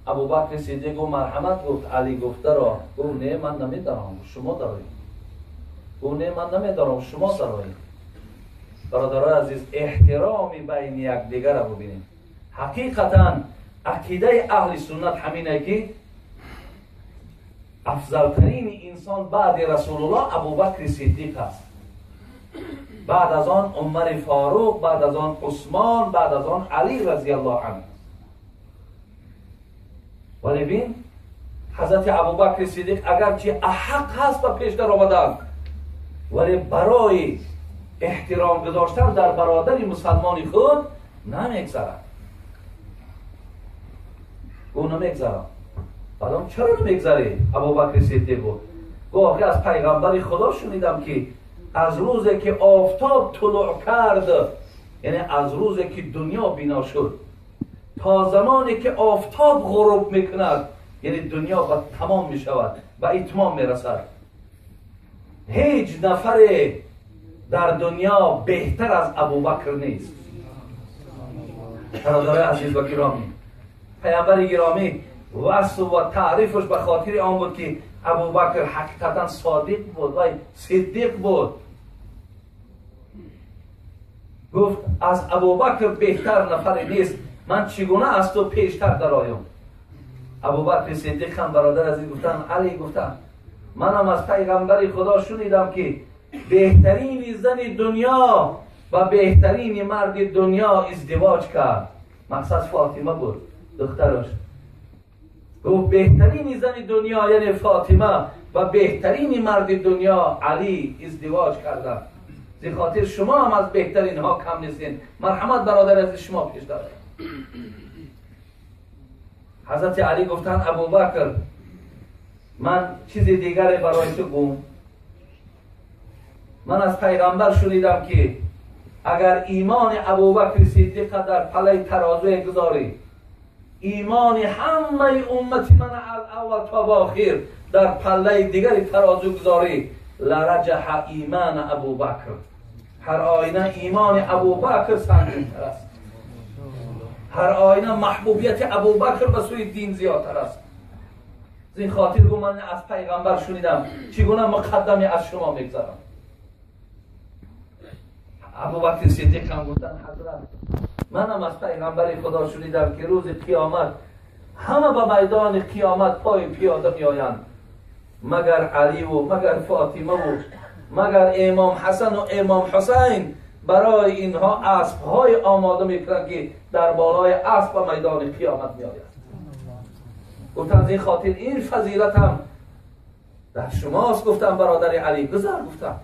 ابوبکر صدیق گفت مرحمت، گفت علی گفته را، گفت نه من نمیدارم شما دارید. گفت نه من نمیدارم شما دارید. برادرای عزیز، احترام بین یکدیگر را ببینیم. حقیقتا عقیده اهل سنت همینه که افضلترین انسان بعد رسول الله ابوبکر صدیق است، بعد از آن عمر فاروق، بعد از آن عثمان، بعد از آن علی رضی الله عنه. ولی بین حضرت ابوبکر صدیق اگرچه احق هست و پیش در آمدن، ولی برای احترام گذاشتن در برادر مسلمان خود نمیگذرد. او نمیگذرد. بعدم چرا نمیگذری؟ ابوبکر صدیق گفت آخه از پیغمبر خدا شنیدم که از روزی که آفتاب طلوع کرد، یعنی از روزی که دنیا بنا شد تا زمانی که آفتاب غروب میکند، یعنی دنیا به تمام میشود و اتمام میرسد، هیچ نفر در دنیا بهتر از ابوبکر نیست. برادرای عزیز و گرامی، پیامبر گرامی وصف و تعریفش به خاطر آن بود که ابوبکر حقیقتا صادق بود و صدیق بود. گفت از ابوبکر بهتر نفری نیست، من چگونه از تو پیشتر درآیم؟ ابوبکر صدیق هم برادر عزیز گفتن، علی گفتن منم از پیغمبر خدا شنیدم که بهترین زن دنیا و بهترین مرد دنیا ازدواج کرد. مقصد فاطمه بود، دخترش. گفت بهترین زن دنیا یعنی فاطمه و بهترین مرد دنیا علی ازدواج کردن، زی خاطر شما هم از بهترین ها کم نیستین، مرحمت برادر از شما پیش داره. حضرت علی گفتن ابوبکر من چیز دیگری برای تو گم، من از پیغمبر شنیدم که اگر ایمان ابوبکر صدیق در پله ترازو گذاری، ایمان همه امت من از اول تا به آخر در پله دیگری ترازو گذاری، لرجح ایمان ابوبکر. هر آینه ایمان ابوبکر سنگین‌تر است، هر آینه محبوبیت ابوبکر به سوی دین زیادتر است. از این خاطر گفت من از پیغمبر شنیدم چگونه مقدمی از شما میگذرم. ابوبکر صدیق هم گفتن حضرت منم از پیغمبر خدا شنیدم که روز قیامت همه به میدان قیامت پای پیاده میآیند، مگر علی و مگر فاطمه و مگر امام حسن و امام حسین. برای اینها اسب‌های آماده میکنند که در بالای اسب به میدان قیامت میآیند. گفتن از این خاطر این فضیلت هم در شماست. گفتم برادر علی گذر. گفتم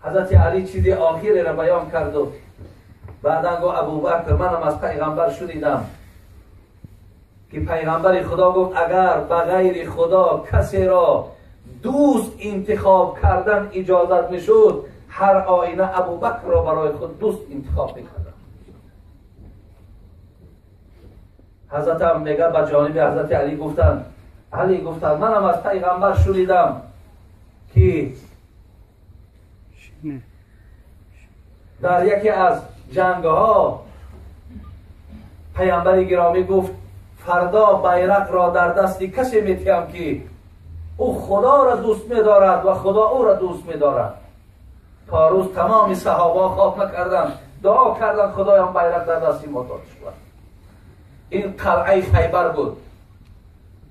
حضرت علی چیزی آخری را بیان کرد و بعدا گفت ابوبکر منم از پیغمبر شنیدم که پیغمبر خدا گفت اگر بغیر خدا کسی را دوست انتخاب کردن اجازت میشد، هر آینه ابوبکر را برای خود دوست انتخاب میکردم. حضرت هم میگه به جانب حضرت علی گفتن، علی گفتن منم از پیغمبر شنیدم که در یکی از جنگ ها پیامبر گرامی گفت فردا بیرق را در دست کسی میتیم که او خدا را دوست میدارد و خدا او را دوست میدارد. تا روز تمام صحابه خواب نکردند، دعا کردند خدایا بیرق در دست ما داد شود. این قلعه خیبر بود.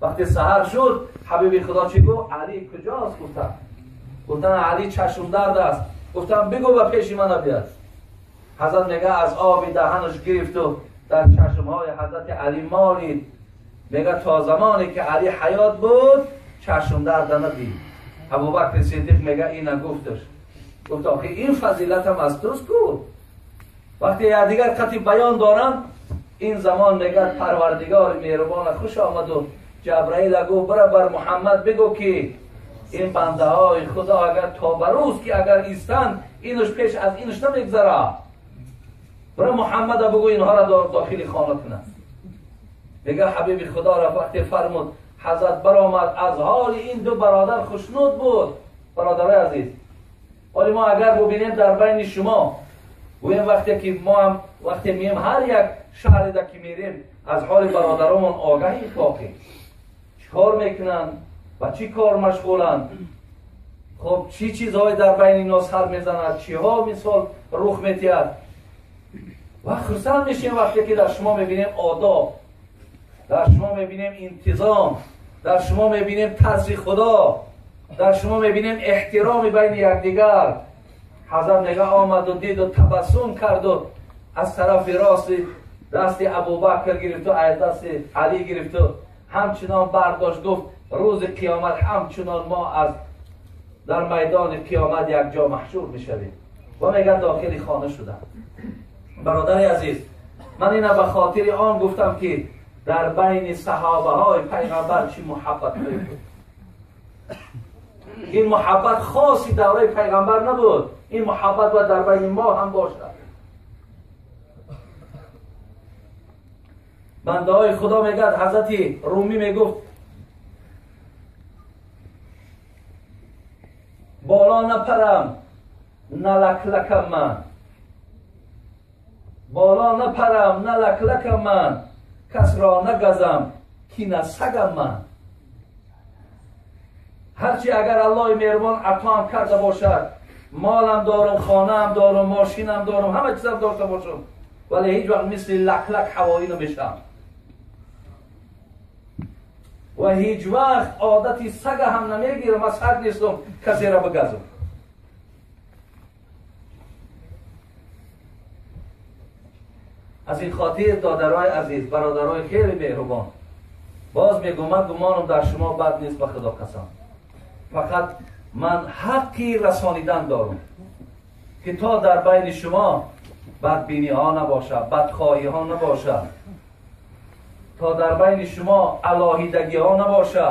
وقتی سحر شد حبیب خدا چی گفت؟ علی کجاست؟ گفتن گفتن علی چشم درد است. گفتن بگو به پیش من بیاد. حضرت میگه از آب دهنش گرفت و در چشمهای حضرت علی مالید. میگه تا زمانی که علی حیات بود چشم درد ندید. ابوبکر صدیق میگه اینا گفتش، گفت آخه این فضیلت هم از توست کو. وقتی دیگر قطعی بیان دارن این زمان میگه پروردگار مهربان خوش آمد و جبرائیل گفت برا بر محمد بگو که این بنده های خدا اگر تا بروز که اگر ایستن اینش پیش از اینش نمیگذره، برا محمد بگو اینها را داخل خانه کنه. میگه حبیب خدا را وقتی فرمود حضرت برآمد از حال این دو برادر خوشنود بود. برادرای عزیز، ولی ما اگر ببینیم در بین شما گویم وقتی که ما هم وقتی میم هر یک شهر که میریم از حال برادرامون آگاهی خواهیم، چیکار میکنن و چی کار مشغولن، خب چی چیزهای در بین اینا سر میزند، چیها مثال رخ میتید و خرسند میشیم وقتی که در شما میبینیم آداب، در شما میبینیم انتظام، در شما میبینیم ترس خدا، در شما میبینیم احترام بین یکدیگر. حضرت نگاه آمد و دید و تبسم کرد و از طرف راست دست ابوبکر گرفت و از دست علی گرفت و همچنان برداشت، گفت روز قیامت همچنان ما از در میدان قیامت یک جا محشور میشویم. و میگه داخل خانه شدم. برادر عزیز، من اینا به خاطر آن گفتم که در بین صحابه های پیغمبر چی محبت هایی بود. این محبت خاصی دوره پیغمبر نبود، این محبت باید در بین ما هم باشد. بنده های خدا میگه حضرت رومی میگفت بالا نپرم نلکلکم من، بالا نپرم نلکلکم من، کس را نگزم کی نسگم من. هرچی اگر الله مهربان عطا کرده باشد، مالم دارم، خانه‌ام دارم، ماشینم دارم، همه چیزم داشته باشم، ولی هیچ وقت مثل لک لک هوایی نمیشم و هیچ وقت عادتی سگ هم نمیگیرم، از سگ نیستم کسی را بگزم. از این خاطر دادرای عزیز، برادرای خیلی مهربان، باز میگم من گمانم در شما بد نیست، به خدا قسم. فقط من حقی رسانیدن دارم که تا در بین شما بدبینی ها نباشه، بدخواهی ها نباشه، تا در بین شما علاهیدگی ها نباشه،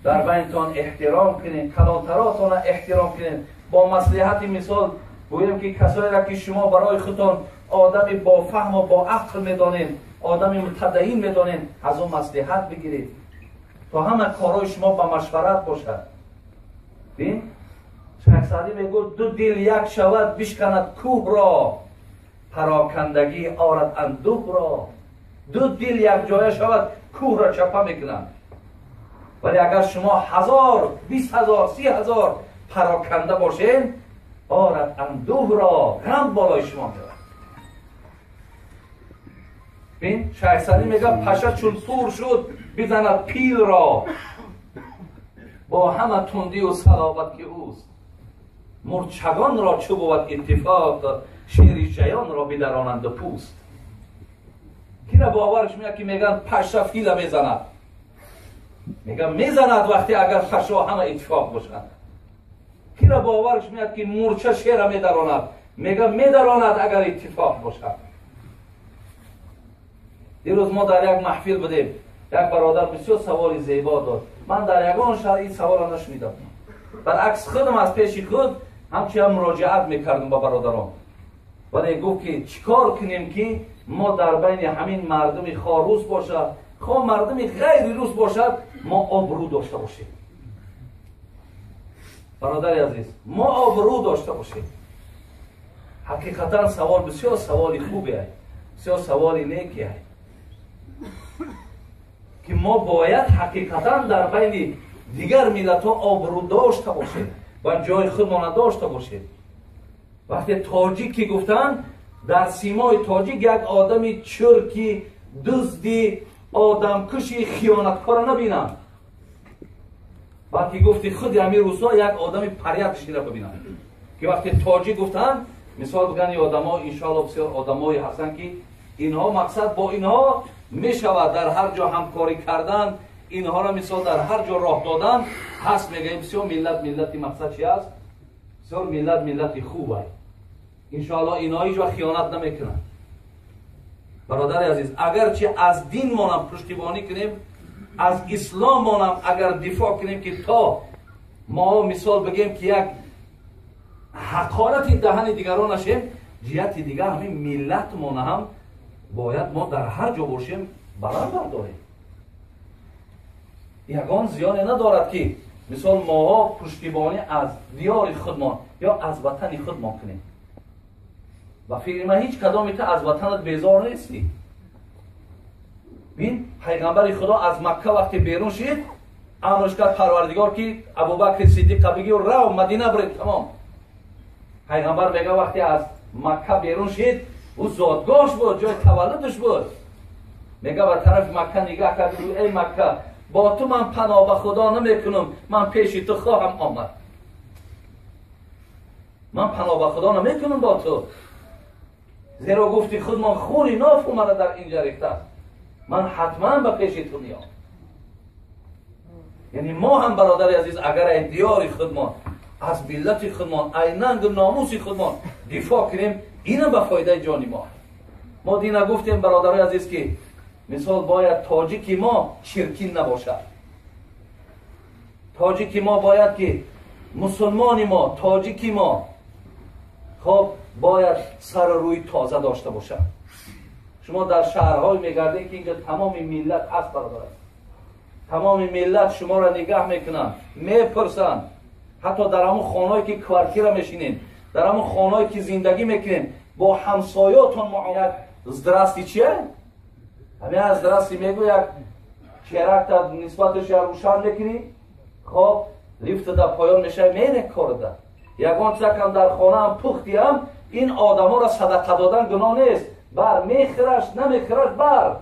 در بینتان احترام کنین، کلانتراتان احترام کنین. با مصلحت مثال گویم که کسایی را که شما برای خودتان آدمی با فهم و با عقل میدانین، آدمی متدین میدانین، از اون مصلحت بگیرید تا همه کارهای شما با مشورت باشد. ببین شیخ سعدی میگه دو دل یک شود بشکند کوه را، پراکندگی آرد اندوه را. دو دل یک جایه شود کوه را چپه میکنند، ولی اگر شما 1000، 20,000، 30,000 پراکنده باشین، آرد اندوه را، غم بالای شما میرد. ببین شیخ سعدی میگه پشه چون پور شد بزند پیل را، با همه تندی و صلابت که اوست. مرچگان را چو بود اتفاق، شیر جیان را بدرانند پوست. کی را باورش میاد که میگن پشه فیل میزند؟ میگن میزند وقتی اگر پشه همه اتفاق باشند. کی را باورش میاد که مورچه شیر میدراند؟ میگن میدراند اگر اتفاق باشد. دیروز ما در یک محفل بودیم، یک برادر بسیار سوال زیبا داد. من در یگان شهر این سوال را نشنیدم، برعکس خودم از پیش خود Ҳамчунин муроҷиат мекардам ба бародарон, вале гуфт ки чикор кунем ки мо дар байни ҳамин мардуми хоҳ рус бошад, хоҳ мардуми ғайри рус бошад, мо обрӯ дошта бошем. Бародари азиз, мо обрӯ дошта бошем. Ҳақиқатан савол бисёр саволи хубе аст, бисёр саволи неки аст, ки мо бояд ҳақиқатан дар байни дигар миллатҳо обрӯ дошта бошем ва ҷои худмона дошта бошем. Вақте тоҷик ки гуфтанд, дар симои тоҷик як одами чирки, дузди, одамкуши, хиёнаткора набинанд, балки гуфти худи ҳамин рӯзҳо як одами порядочныйро бибинанд, ки вақте тоҷик гуфтанд, мисол бигӯянд, ин одамо иншоалло бисёр одамое ҳастанд, ки инҳо мақсад бо инҳо мешавад дар ҳар ҷо ҳамкорӣ кардан, инҳоро мисол дар ҳар ҷо роҳ додан ҳаст. Мегӯем бисёр миллат миллати мақсад чи аст? Бисёр миллат миллати хуб аст. Иншоалло инҳо ҳеҷ вақт хиёнат намекунанд. Бародари азиз, агарчи аз динмонам пуштибонӣ кунем, аз исломмонам агар дифоъ кунем, ки то мо мисол бигем ки як ҳақорати даҳани дигарон нашем, ҷиҳати дигар ҳамин миллатмона ҳам бояд мо дар ҳар ҷо бошем баланд бардорем. Ягон зиёне надорад ки мисол моҳо пуштибонӣ аз диёри худмон ё аз ватани худмон кунем. Ба фикри ман ҳеҷ кадоме ту аз ватанат безор нестӣ. Бин, пайғамбари Худо аз Макка вақте берун шид, амрш кард Парвардигор ки Абубакри Сиддиқа бигир, рав Мадина биред, тамом. Пайғамбар мега вақте аз Макка берун шид, ӯ зодгоҳш буд, ҷои таваллудаш буд. Мега ба тарафи Макка нигаҳ кард, эй Макка, бо ту ман паноҳ ба Худо намекунам, ман пеши ту хоҳам омад. Ман паноҳ ба Худо намекунам бо ту, зеро гуфти худ ман хуни ноф омада дар инҷа рехтааст, ман ҳатман ба пеши ту меом. Яъне мо ҳам бародари азиз, агар ай диёри худмон, аз миллати худмон, ай нангу номуси худмон дифоъ кунем, инам ба фоидаи ҷони мо. Мо дина гуфтем бародарои азиз, ки мисол бояд тоҷики мо чиркин набошад. Тоҷики мо бояд ки мусулмони мо, тоҷики мо хоб бояд сару рӯи тоза дошта бошад. Шумо дар шаҳрҳое мегардед ки инҷо тамоми миллат ҳаст, бародар, тамоми миллат шуморо нигаҳ мекунанд, мепурсанд. Ҳатто дар ҳамон хонаҳое ки квартира мешинед, дар ҳамон хонаҳое ки зиндагӣ мекунед, бо ҳамсоётон муомила. Здрасти чия? Ҳамин аз здрасти мегӯ, як черакта нисбаташ я рӯшан мекунӣ, хоб лифта дар поён мешавӣ, мере корда. Ягон чизакам дар хонаам пухтиам, ин одаморо садақа додан гуноҳ нест, бар мехӯраш, намехӯраш бар.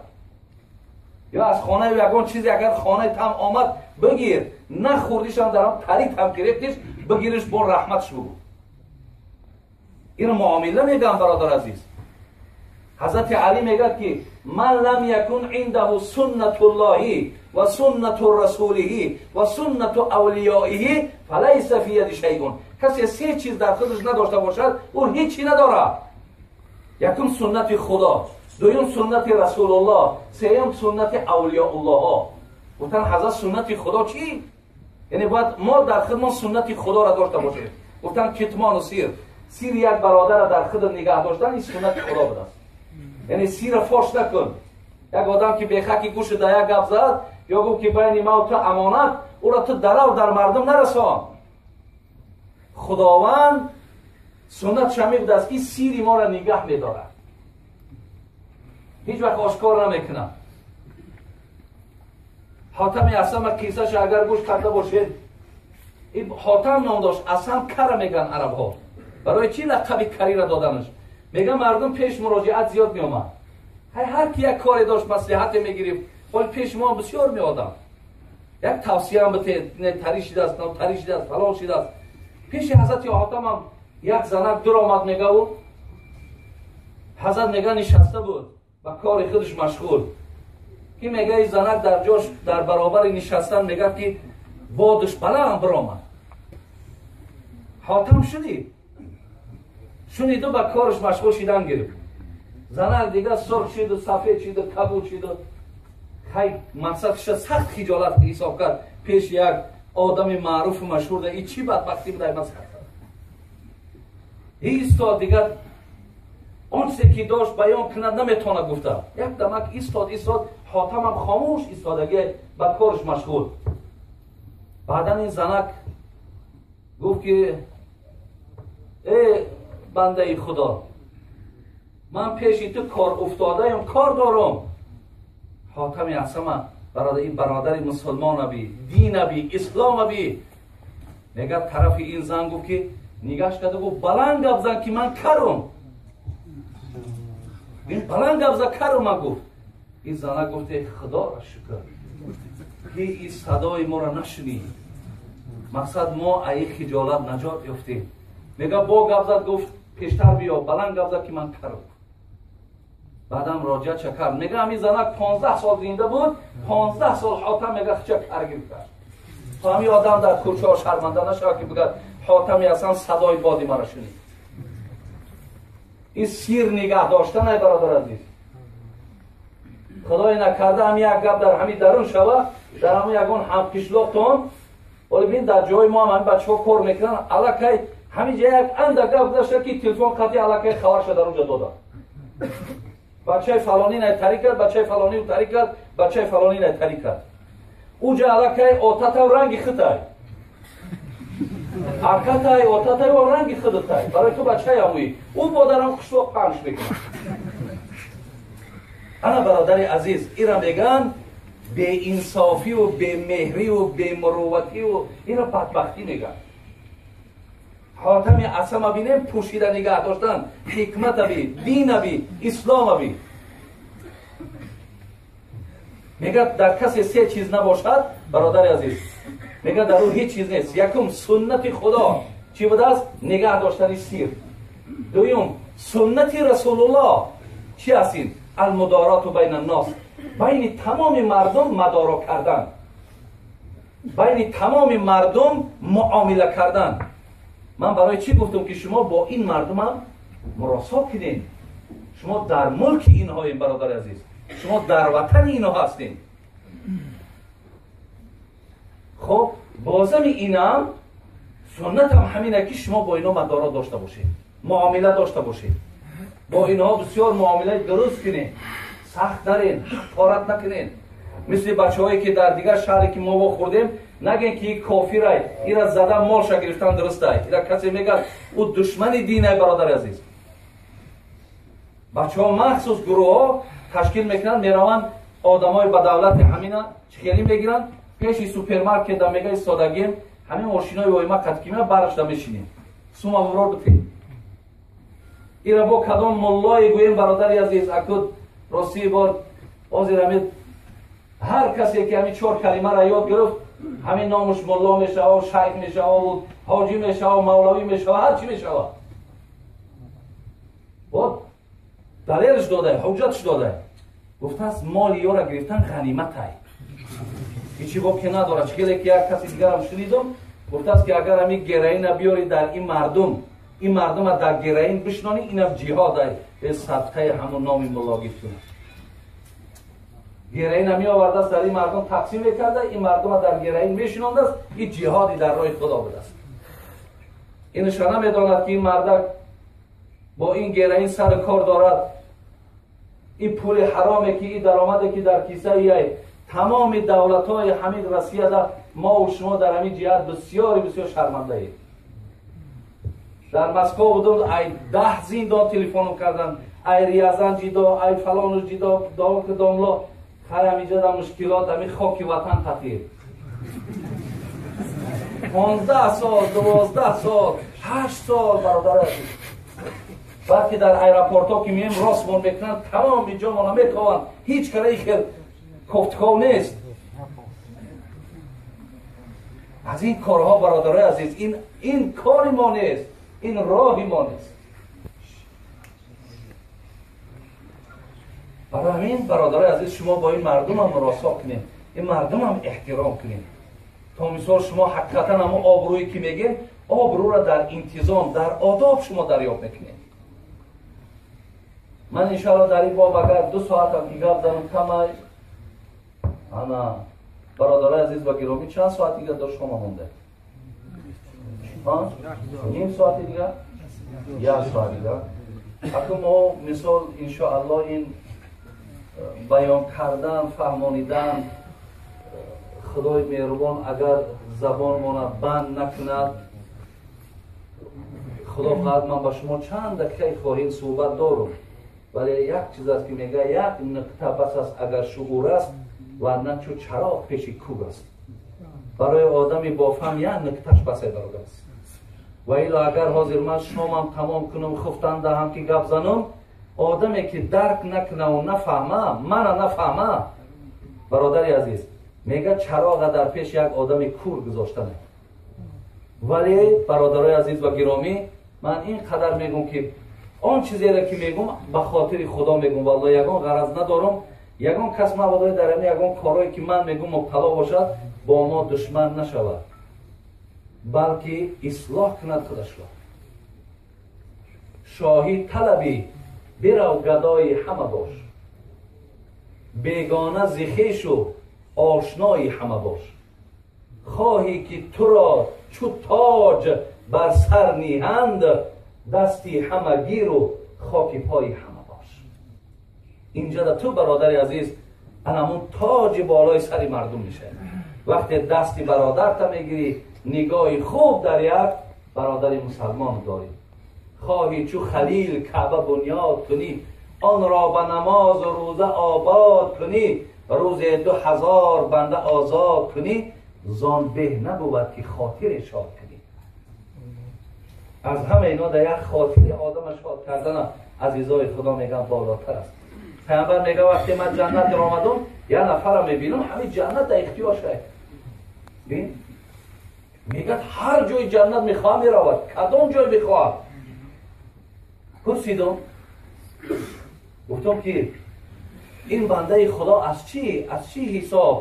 Ё аз хонаи ягон чизе агар хонаи там омад бигир, нахӯрдишам дар ҳам тари там гирифтиш, бигириш, бо раҳматш бугӯ. Инро муомила мегӯям, бародар азиз. Ҳазрати Алӣ мегӯяд ки ман лам якун индаҳу суннатуллоҳи ва суннату расулиҳи ва суннату авлиёиҳи фалайса фи яди шайъун. Касе се чиз дар худаш надошта бошад, ӯ ҳеҷ чи надорад. Якум суннати Худо, дуюм суннати Расулуллоҳ, сеюм суннати авлиёуллоҳо. Гуфтан ҳазрат, суннати Худо чӣ? Яъне бояд мо дар худмон суннати Худоро дошта бошем. Гуфтан китмону сир, сири як бародарро дар худ нигаҳ доштан ин суннати Худо будааст. Яъне сирро фош накун. Як одам ки бехаки гӯши да як гап зад ё гуфт ки байни ма ту амонат, ӯро ту дарав дар мардум нарасон. Худованд суннатша мебудааст ки сири моро нигаҳ медорад, ҳеҷ вақт ошкор намекунад. Ҳотами Асама қиссаша агар гӯш карда бошед, Ҳотам ном дошт, Асам кара мегӯянд арабҳо. Барои чӣ лақаби карира доданаш? Мегӯянд мардум пеш муроҷиат зиёд меомад, ҳар ки як коре дошт маслиҳате мегирифт, ҳол пеш мо бисёр меодам, як тавсияам бите, тари шидааст, тари шидааст, фалон шидааст. Пеши ҳазрати Ҳотамам як занак дур омад, мегаву ҳазрат мега нишаста буд ба кори худаш машғул, ки мега ин занак дар ҷош дар баробари нишастан мегӯяд ки бодаш баланд биромад. Ҳотам шунид, шуниду ба кораш машғул шидан гирифт. Занак дига сурх шиду сафед шиду кабуд шиду хай мақсадша сахт хиҷолат ҳисоб кард пеши як одами маъруфу машҳур да, и чӣ бадбахтӣ будай ман. Истод, дигар он чизе ки дошт баён кунад наметавонад гуфта. Як дамак истод, истод, Ҳотамам хомӯш истодаги, ба корш машғул. Баъдан ин занак гуфт ки э бандаи Худо, ман пеши ту кор уфтодаям, кор дорам. Ҳотами Асама бародар, ин бародари мусулмонаби, динаби, исломаби. Мегӯяд тарафи ин зан гуфт ки нигаш карда гуфт баланд гап зан ки ман карум. Ин баланд гап зан карума гуфт. Ин зана гуфт э Худоро шукр ки ин садои моро нашунид. Мақсад мо аи хиҷолат наҷот ёфтем. Мега бо гап зад гуфт пештар биё, баланд гап зад ки ман карум. Баъдам муроҷиат кард. Мега ҳамин занак 15 сол зинда буд, 15 сол Ҳотам мега хича кар гирифта. То ҳамин одам дар кӯчаҳо шарманда нашавад ки бигӯяд Ҳотами Ҳасан садои боди маро шунид. Ин сир нигаҳ доштан ай бародар азиз. Худои накарда ҳамин як гап дар ҳамин дарун шава, дар ҳамин ягон ҳамқишлоқтон, вале бин дар ҷои мо ҳам ҳамин бачаҳо кор мекунанд, аллакай ҳамин ҷа як андак гап гузашта ки телефон қатъи аллакай хабарша дар онҷа доданд. Бачаи фалонӣ най тари кард, бачаи фалонӣ тари кард, бачаи фалонӣ най тари кард. Уҷа аллакай отатав ранги хитай. Акатай, отатай о ранги хидатай. Барои ту бачаи амуи. Ӯ модарам қишлоқ панш мекунад. Ана бародари азиз, ира меган беинсофию бемеҳрию бемурувватию ира бадбахтӣ меган. Ҳотами Асама бинем пӯшида нигаҳ доштан, ҳикматаби, динаби, исломаби. Мегӯяд дар касе се чиз набошад, бародари азиз, мегӯяд дар ӯ ҳеҷ чиз нест. Якум суннати Худо чӣ будааст? Нигаҳ доштани сир. Дуюм суннати Расулуллоҳ чӣ аст ин? Алмудороту байна ннос, байни тамоми мардум мадоро кардан, байни тамоми мардум муомила кардан. Ман барои чӣ гуфтам ки шумо бо ин мардумам муросо кунед? Шумо дар мулки инҳоем, бародари азиз, шумо дар ватани инҳо ҳастед. Хоб, бозами инам суннатам ҳамина ки шумо бо инҳо мадоро дошта бошед, муомила дошта бошед, бо инҳо бисёр муомилаи дуруст кунед, сахт нарен, ҳақорат накунед. Мисли бачаҳое ки дар дигар шаҳре ки мо вохӯрдем, нагӯен ки кофирай, ира зада молша гирифтан дурустай. Ира касе мегӯяд ӯ душмани динай, бародари азиз. Бачаҳо махсус гурӯҳҳо ташкил мекунанд, мераванд одамои ба давлати ҳамина чихелӣ мегиранд, пеши супермаркета мега истодагем, ҳамин мошинои воима қаткима барашда мешинем, сума вурор битем. Ира бо кадом муллое гӯем, бародари азиз, акуд ростии бор ҳозир ҳамин ҳар касе ки ҳамин чор калимаро ёд гирифт, ҳамин номуш мулло мешава, шайх мешава, ҳоҷӣ мешава, мавлавӣ мешава, ҳар чӣ мешава. Бод далелш додай, ҳуҷҷатш додай. Гуфтааст моли ёра гирифтан ғаниматай. Ҳечи боке надорад. Чӣ ки як каси дигарам шунидум, гуфтааст ки агар ҳамин героина биёри дар ин мардум, ин мардума дар героин бишнонӣ, инам ҷиҳодай, бе садқаи ҳамун номи мулло гирифтуна. Героина меовардааст, дар ин мардум тақсим мекарда, ин мардума дар героин мешинондааст, ин ҷиҳоди дар роҳи Худо будааст. Инашо намедонад ки ин мардак бо ин героин сари кор дорад, ин пули ҳароме ки ин даромаде ки дар кисаи ай тамоми давлатҳои ҳамин Россияда мо шумо дар ҳамин ҷиҳат бисёри бисёр шармандаем. Дар Москва будум, ай 10 зиндон телефоном кардан, ай Рязан ҷидо, ай фалону ҷидо, домло, хай ҳаминҷа дар мушкилот, ҳамин хоки ватан қатир. 15 сол, 12 сол, 8 сол, бародари азиз. Баъд ки дар аэропортҳо ки меем, ростмон мекунанд, тамоми ҷомона метованд, ҳеҷ караи хел кофтков нест. Аз ин корҳо, бародарои азиз, ин кори мо нест, ин роҳи мо нест. Барои ҳамин, бародарои азиз, шумо бо ин мардумам муросо кунед, ин мардумам эҳтиром кунед. То мисол шумо ҳақиқатан ҳамон обрӯе ки мегем, обрӯро дар интизом, дар одоб шумо дарёфт мекунед. Ман иншоалло дар ин боб агар 2 соатам ки гап занам камай, ана бародарои азиз ва гиромӣ, чанд соат дигар дор шумо монда? Ним соати дигар? Як соат дигар. Акун мо мисол иншоаллоҳ ин баён кардан, фаҳмонидан, Худои меҳрубон агар забонмона банд накунад, Худо хоҳад ман ба шумо чанд дақиқаи хоҳем суҳбат дорум. Вале як чиз аст ки мега як нуқта бас аст агар шуур аст ва на чу чароғ пеши кӯр аст. Барои одами бофаҳм як нукташ басе бародар аст. Ва ило агар ҳозир ман шомам тамом кунам, хуфтан даҳам ки гап занам, одаме ки дарк накунаву нафаҳма, мана нафаҳма, бародари азиз, мега чароға дар пеш як одами кур гузоштане. Вале бародарои азиз ва гиромӣ, ман ин қадар мегӯм ки он чизеро ки мегӯм ба хотири Худо мегӯм, валло ягон ғараз надорам, ягон кас мабодои дар ҳамин ягон корое ки ман мегӯм мубтало бошад, бо мо душман нашавад, балки ислоҳ кунад худашро. Шоҳӣ талабӣ бирав гадои ҳама бош, бегона зи хешу ошнои ҳама бош. Хоҳӣ ки туро чу тоҷ бар сар ниҳанд, дасти ҳама гиру хоки пои ҳама бош. Инҷа да ту бародари азиз анамун тоҷи болои сари мардум мешавад. Вақте дасти бародарта мегирӣ, нигоҳи хуб дар як бародари мусалмон дорӣ. Хоҳӣ чу Халил Каъба бунёд кунӣ, онро ба намозу рӯза обод кунӣ, рӯзе 2000 банда озод кунӣ, зон беҳ набувад ки хотире шод кунӣ. Аз ҳама ино дар як хотири одама шод кардана азизои Худо мегӯянд болотар аст. Паямбар мегӯяд вақте ман ҷаннат даромадам, як нафарро мебинам, ҳамин ҷаннат дар ихтиёр шуд. Бин? Мегӯяд ҳар ҷои ҷаннат мехоҳам меравад, кадом ҷой мехоҳад. Пурсидам, гуфтам ки ин бандаи Худо аз чӣ ҳисоб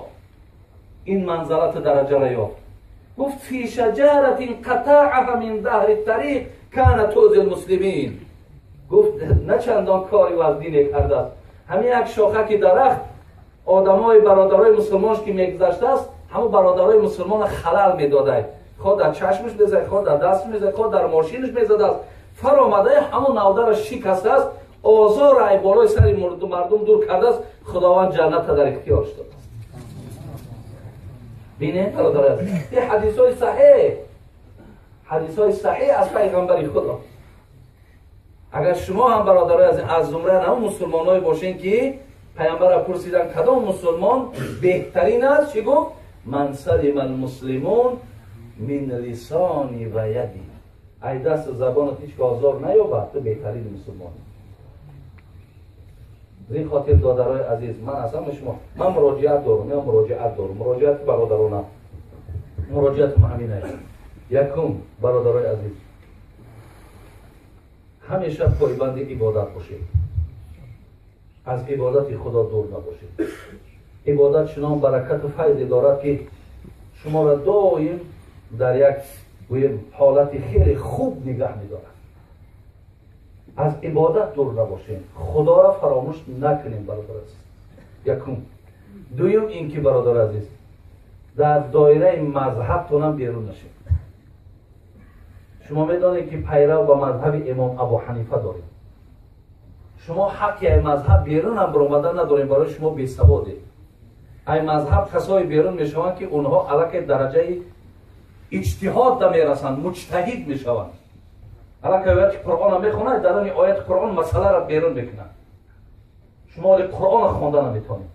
ин манзалату дараҷаро ёфт? Гуфт фи шаҷаратин қатаъаҳа мин даҳри тариқ кана тузи лмуслимин. Гуфт на чандон кори вазнине кардааст, ҳамин як шохаки дарахт одамои бародарои мусулмонш ки мегузаштааст, ҳамон бародарои мусулмона халал медодай, хоҳ дар чашмаш мезад, хоҳ дар дасташ мезад, хоҳ дар мошинаш мезадааст. Фаромадаи ҳамон навдара шикастааст, озор ай болои сари мардум дур кардааст, Худованд ҷанната дар ихтиёрш додааст. Бинед бародари азиз, ин ҳадисҳои саҳеҳ, ҳадисҳои саҳеҳ аз пайғамбари Худо. Агар шумо ҳам бародарои азиз аз зумраи ҳамон мусулмонҳое бошед ки пайғамбарро пурсиданд кадом мусулмон беҳтарин аст, чӣ гуфт? Ман салима алмуслимун мин лисони ва яди. Ай дасту забонат ҳеҷ ки озор наёбад, ту беҳтарин мусулмонӣ. Аз ин хотир додарои азиз, ман аз ҳама шумо ман муроҷиат дорам, я муроҷиат дорам, муроҷиати бародарона, муроҷиатам ҳамин аст. Якум, бародарои азиз, ҳамеша пойбанди ибодат бошед, аз ибодати Худо дур набошед. Ибодат чунон баракату файзе дорад ки шуморо доим дар як гӯем ҳолати хеле хуб нигаҳ медорад. Аз ибодат дур набошем, Худоро фаромӯш накунем бародар азиз. Якум. Дуюм ин ки бародар азиз, дар доираи мазҳабтонам берун нашед. Шумо медонед ки пайрав ба мазҳаби имом Абу Ҳанифа доред. Шумо ҳаққи ай мазҳаб берунам баромадан надорем, барои шумо бесаводед. Ай мазҳаб касое берун мешаванд ки онҳо аллакай дараҷаи иҷтиҳод да мерасанд, муҷтаҳид мешаванд. Аллакай ояти Қуръонро мехонад, дар он ояти Қуръон масъаларо берун мекунад. Шумо оли Қуръонро хонда наметавонед.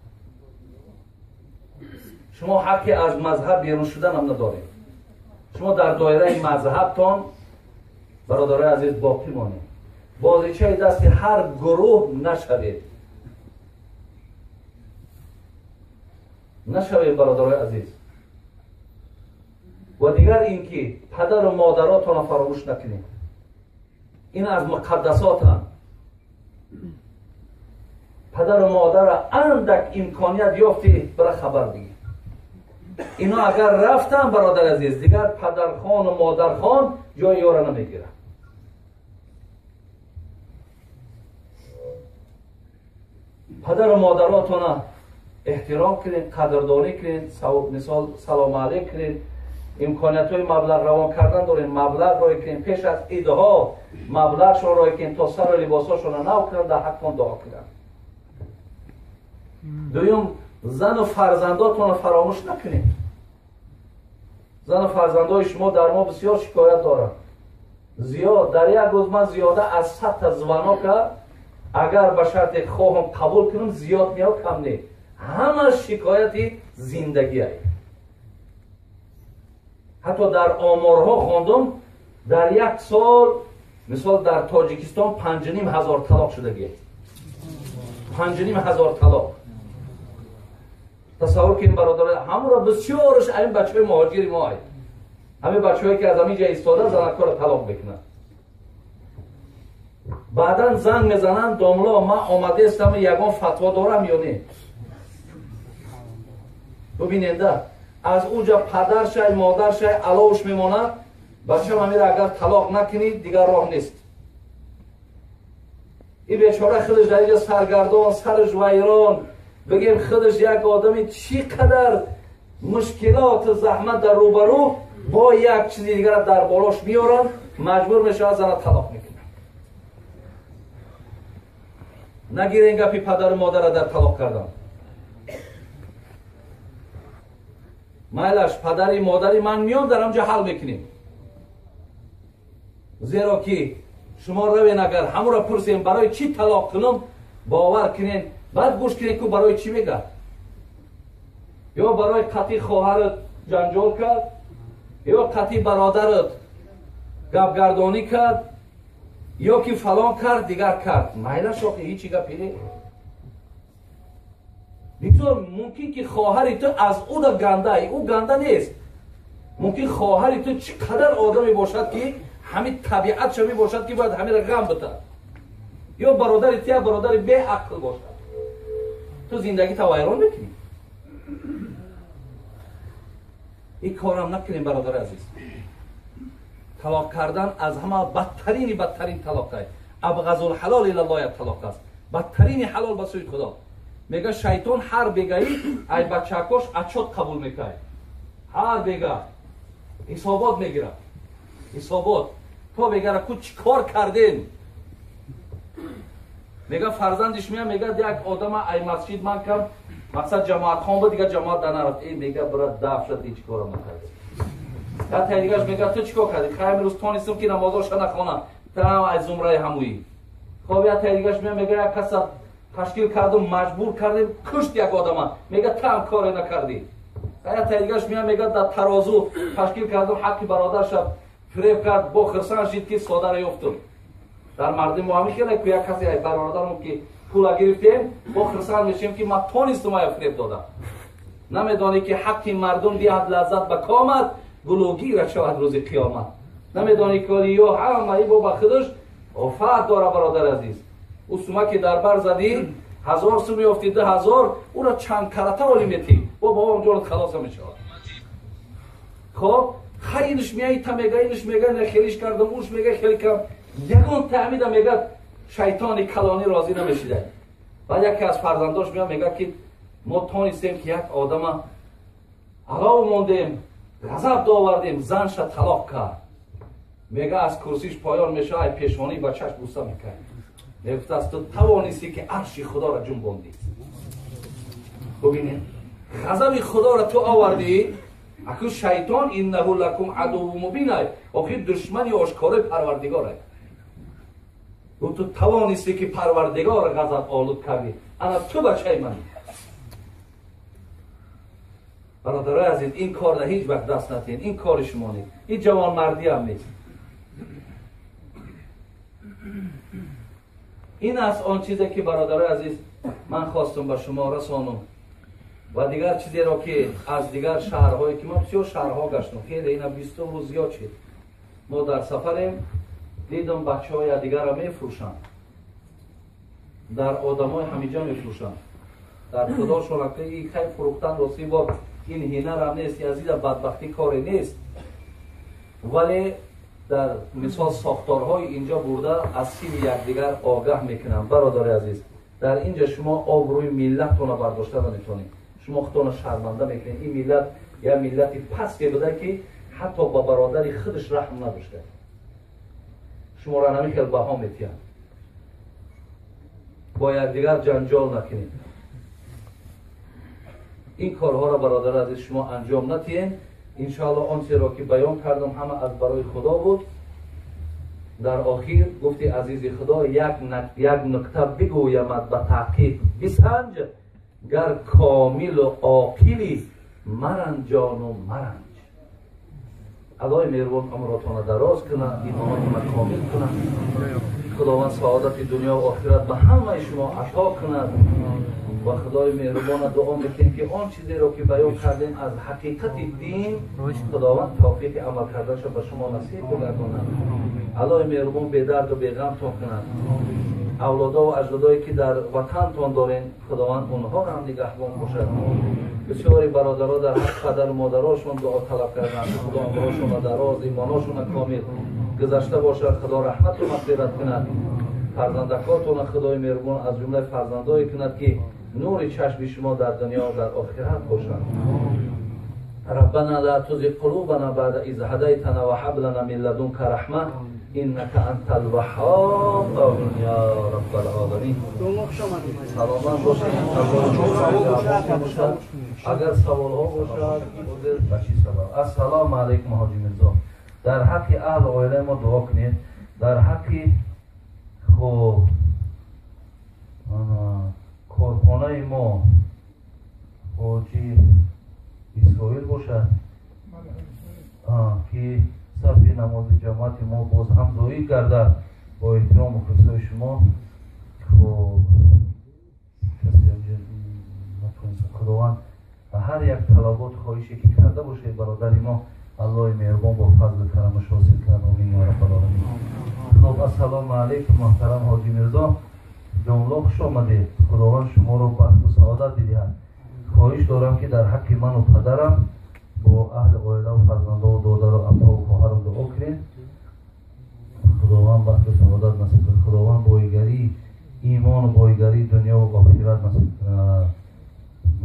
Шумо ҳаққи аз мазҳаб берун шуданам надоред. Шумо дар доираи мазҳабтон бародарои азиз боқӣ монед. Бозичаи дасти ҳар гурӯҳ нашавед. Нашавед бародарои азиз. Ва дигар ин ки падару модаротонро фаромӯш накунед. Ин аз муқаддасотанд. Падару модарро андак имконият ёфтӣ, бира хабар бигир. Ино агар рафтан бародари азиз, дигар падархону модархон ҷои ёро намегиранд. Падару модаротона эҳтиром кунед, қадрдонӣ кунед, мисол салом алейк кунед, Имкониятҳои маблағ равон кардан дорем, маблағ рой кунем пеш аз идҳо, маблағшон рой кунем то сару либосҳошонро нав кунанд, дар ҳаққон дуо кунанд. Дуюм, зану фарзандотонро фаромӯш накунед. Зану фарзандои шумо дар мо бисёр шикоят доранд. Зиёд дар як рӯз ман зиёда аз 100 та звонока агар ба шарте хоҳам қабул кунам, зиёд мео кам не. Ҳама шикояти зиндагиай. Ҳатто дар оморҳо хондум, дар як сол мисол дар Тоҷикистон 5,5 ҳазор талоқ шудагӣ. 5,5 ҳазор талоқ. Тасаввур кунед бародаро, ҳамаро бисёрш ҳамин бачаҳои муҳоҷири мо ай. Ҳамин бачаҳое ки аз ҳамин ҷа истода занакҳоро талоқ мекунанд. Баъдан занг мезананд, домло ман омадаистам, ягон фатво дорам ё не? Бубиненда, аз уҷа падаршай, модаршай аловш мемонад, бачам амира агар талоқ накунӣ дигар роҳ нест. И бечора худаш дар инҷа саргардон, сараш вайрон, бигем худаш як одами чӣ қадар мушкилоту заҳмат дар рӯбарӯ, бо як чизи дигара дар болош меоранд, маҷбур мешавад зана талоқ мекунад. Нагирен гапи падару модара дар талоқ кардан. Майлаш падари модари ман меом, дар ҳамҷа ҳал мекунем. Зеро ки шумо равен агар ҳамуро пурсем барои чӣ талоқ кунам, бовар кунен, баъд гӯш кунен ку барои чӣ мегӯяд. Ё барои қатъи хоҳарат ҷанҷол кард, ё қатъи бародарат гапгардонӣ кард, ё ки фалон кард, дигар кард. Майлаш охи ҳичи гапи не. Бигзор мумкин ки хоҳари ту аз ӯ да ганда, ӯ ганда нест. Мумкин хоҳари ту чӣ қадар одаме бошад ки ҳамин табиатша мебошад ки бояд ҳаминро ғам битад. Ё бародари ту як бародари беақл бошад. Ту зиндагита вайрон мекунӣ. Ин корам накунем бародари азиз. Талоқ кардан аз ҳама бадтарини бадтарин талоқай. Абғазулҳалол илаллоҳ як талоқ аст. Бадтарини ҳалол ба сӯи Худо. Мега шайтон ҳар бегаи ай бачакош ачот қабул мекай. Ҳар бега ҳисобот мегирад. Ҳисобот. То бегара ку чӣ кор кардем? Мега фарзандиш мея, мега як одама ай масҷид ман кам, мақсад ҷамоатхон буд, дигар ҷамоат дар нарафт. Э мега брат даф шуд, ҳеҷ кора накард. Ят дигаш мега ту чӣ кор кардӣ? Хай имрӯз тонистам ки намозоша нахонам. Та аз зумраи ҳамуӣ. Хоб ят дигаш мея, мега як каса ташкил кардум, маҷбур кардем, кушт як одама. Мега та ҳам коре накардӣ. Ят дигаш мея, мега дар тарозу ташкил кардум, ҳаққи бародарша фиреб кард, бо хирсан шид ки содара ёфтум. Дар мардуми мо ҳамин хеле ку як касе бародарам ки пула гирифтем, бо хирсан мешем ки ман тонистум ая фиреб додам. Намедонӣ ки ҳаққи мардум диҳад лаззат ба комат, гулугира шавад рӯзи қиёмат. Намедонӣ ки ё ҳамаи бо ба худаш офат дора бародари азиз. Ӯ сума ки дар бар задӣ, 1000 сум ёфтӣ, 2000, ӯро чанд карата олӣ метӣ, бо бобам ҷонат халоса мешавад. Хоб, хай инш меяи, та мега, инш мега, не хелиш кардам, уш мега, хеле кардам. Ягон таъмида мега шайтони калонӣ розӣ намешида. Баъд яке аз фарзандош меяд, мега ки мо тонистем ки як одама алов мондем, ғазаб довардем, занша талоқ кард. Мега аз курсиш поён мешава, ай пешонӣ ба чашм буса мекард. Мегуфтааст ту тавонистӣ ки арши Худоро ҷунбондӣ. Бубинед, ғазаби Худоро ту овардӣ, аку шайтон иннаҳу лакум адуввун мубин, охир душмани ошкорои Парвардигор. Ту тавонистӣ ки Парвардигор ғазаб олуд кардӣ. Ана ту бачаи ман. Бародарои азиз, ин корро ҳеҷ вақт даст натиҳед. Ин кори шумо нест. Ин ҷавонмардӣ ҳам нест. Ин аст он чизе ки бародарои азиз ман хостум ба шумо расонам. Ва дигар чизеро ки аз дигар шаҳрҳое ки ман бисёр шаҳрҳо гаштам, хеле ина 20 рӯз зиёд шид. Мо дар сафарем, дидам бачаҳои дигарро мефурӯшанд. Дар одамои ҳамиҷа мефурӯшанд. Дар худошон ки хай фурӯхтан рости бор ин ҳинарам нест, азиза бадбахтӣ коре нест. Вале дар мисол сохторҳои инҷо бурда аз сини якдигар огаҳ мекунам. Бародари азиз, дар инҷа шумо обрӯи миллатона бардошта наметонед. Шумо худтона шарманда мекунед. Ин миллат як миллати пасте буда ки ҳатто ба бародари худаш раҳм надошта. Шуморо ҳамин хел баҳо метиҳанд. Бо якдигар ҷанҷол накунед. Ин корҳоро, бародари азиз, шумо анҷом натиҳед. Иншоалло он чиро ки баён кардам, ҳама аз барои Худо буд. Дар охир гуфти азизи Худо, як нукта бигӯямад, ба таҳқиқ бисанҷ, гар комилу оқилӣ маранҷону маранҷ. Аллоҳи меҳрубон умротонро дароз кунад, имонотонро комил кунад. Худованд саодати дунё ва охират ба ҳамаи шумо ато кунад ва Худои меҳрубона дуо мекунем, ки он чизеро ки баён кардем аз ҳақиқати дин, Худованд тавфиқи амал карданашро ба шумо насиб бигардонад. Аллоҳи меҳрубон бедарду беғамтон кунад. Авлодо ва аҷдодое ки дар ватантон дорем, Худованд онҳоро ҳам нигаҳбон бошад. Бисёри бародаро дар ҳақ падару модарошон дуо талаб карданд. Худо умрошонро дароз, имоношонро комил, гузашта бошад, Худо раҳмату мағфират кунад. Фарзандакотонро Худои меҳрубон аз ҷумлаи фарзандое кунад, ки нури чашми шумо дар дунё ва дар охират бошад. ربنا لا تزغ قلوبنا بعد إذ هديتنا وهب لنا من لدنك رحمة إنك أنت الوهاب. آمين يا رب العالمین. سلامت باشید. اگر سوال ها باشد. السلام علیکم حاجی میرزا، در حق اهل عائله ما دعا کنید. در حق خب کارخانه ما حاجی اسرائیل باشد که صف نماز جماعت ما باز هم زایی گردد. با احترام مخلصای شما. خب کسی خداوند هر یک طلبات خواهشی که کرده باشه برادر ما، الله مهربان با فضل کرمش حاصل کرد. آمین یا رب العالمین. خب السلام علیکم محترم حاجی میرزا جمله، خوش آمدید. خداوند شما رو بخت و سعادت بدهد. خواهش دارم که در حق من و پدرم با اهل عائله و فرزنده و دادر و اپا و خواهرم دعا کنید. خداوند بخت و سعادت نصیب کند. خداوند بایگری ایمان و بایگری دنیا و آخرت نصیب کند.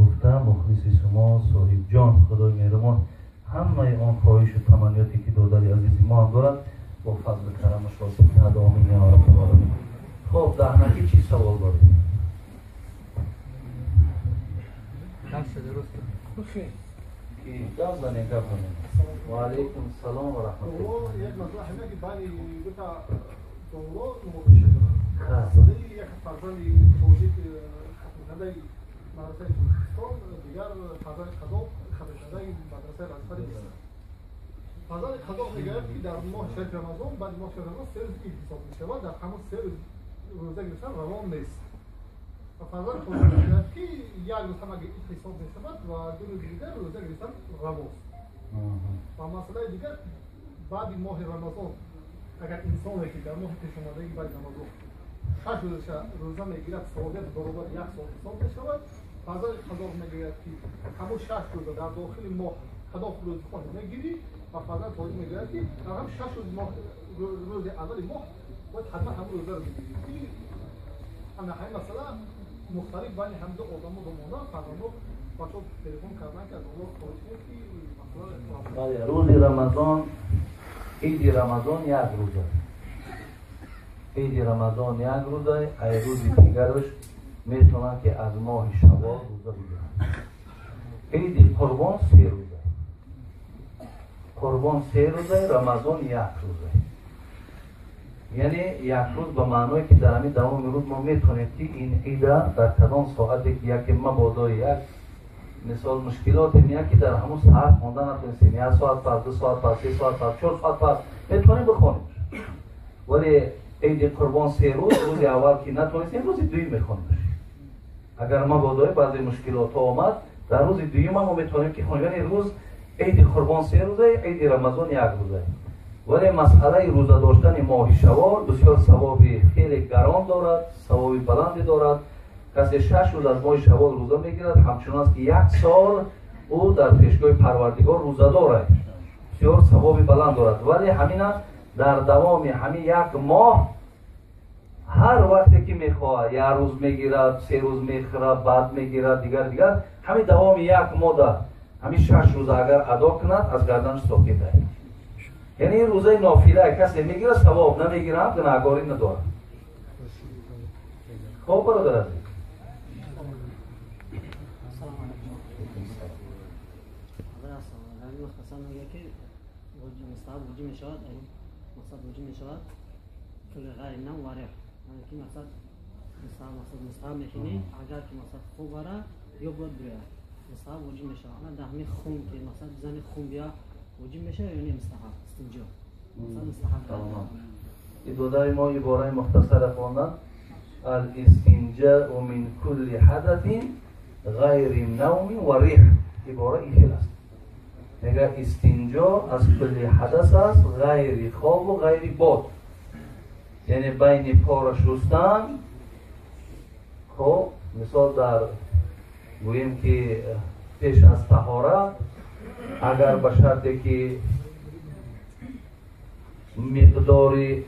گفته مخلص شما صاحب جان. خدای مهربان همه آن خواهش و تمنیاتی که دادر عزیز ما هم دارد با فضل کرمش حاصل کند. آمین یا رب العالمین. خب در همگی چی سوال دارید؟ گپ زنیم، گپ زنیم. و علیکم السلام و رحمت الله. یک مسئله همه که بانی دو تا دولت مناقشه دارن. یک فرزند توجیه ختم کرده مدرسه ترکستان، دیگر فرزند قزاق ختم کرده مدرسه رزفر. فرزند قزاق میگه که در ماه شریف رمضان، بعد ماه شریف رمضان 3 روز عید حساب میشود، در همون 3 روز روزه گرفتن روان نیست. و فرزند توجیه میگه که یک روز هم اگه عید حساب میشود و 2 روز دیگر روزه گرفتن رواست. و مسئله دیگر، بعد ماه رمضان اگر انسانی که در ماه پیش آمدگی بعد رمضان 6 روز روزه میگیرد، ثوابیت برابر یک سال حساب میشود. فرزند قزاق میگوید که همون 6 روز در داخل ماه کدام روز خود میگیری، و فرزند تاجیک میگوید که در هم 6 روز ماه، روز اول ماه باید حتما همون روزه رو بگیری. همین مسئله مختلف بین هم دو آدم و دو مادر فرزندو بچه تلفن کردن که از الله خواهش کنید که مسئله. روز رمضان، عید رمضان یک روزه. عید رمضان یک روزه، ای روز دیگرش میتونن که از ماه شوال روزه بگیرن. عید قربان 3 روزه. قربان 3 روزه، رمضان یک روزه. یعنی یک روز به معنای که در همین دوام روز ما میتونیم که این عید در کدام ساعت که یک مبادا یک مثال مشکلات میاد که در همون ساعت خوندن نتونستیم، 1 ساعت پس، 2 ساعت پس، 3 ساعت پس، 4 ساعت پس میتونیم بخونیم. ولی عید قربان 3 روز، روز اول که نتونستیم روز دوم میخونیم. اگر ما مبادای بعضی مشکلات آمد در روز دوم ما میتونیم که خونیم. یعنی روز عید قربان 3 روزه، عید رمضان یک روزه. ولی مسئله روزه داشتن ماه شوال بسیار ثوابی خیلی گران دارد، ثوابی بلندی دارد. کسی 6 روز از ماه شوال روزه میگیرد، همچنان است که یک سال او در پیشگاه پروردگار روزه دارد. بسیار ثوابی بلند دارد. ولی همین در دوام همین یک ماه هر وقتی که میخواهد، یک روز میگیرد، 3 روز میخورد، بعد میگیرد، دیگر همین دوام یک ماه در همین 6 روز اگر ادا کند از گردنش ساقط است. Яъне ин рӯзаи нофила касе мегирад, савоб намегирад, гунаҳгорӣ надорад. Хоб бародар азиз. Агар ки мақсад хуб бара ё бояд бирояд, мустаҳаб воҷиб мешавад. Ана дар ҳамин хун ки мақсад зани хун бия воҷиб мешавад ё не мустаҳаб? Истинҷо мақсад мустаҳаб. Ибораи мо ибораи мухтасара хондан: ал-истинҷаъу мин кулли ҳадатин ғайри навми ва риҳ. Ибора ин хел аст. Мегӯяд истинҷо аз кулли ҳадас аст, ғайри хобу ғайри бод. Яъне байни пора шустан, хоб, мисол дар гӯем ки пеш аз таҳорат, агар ба шарте ки миқдори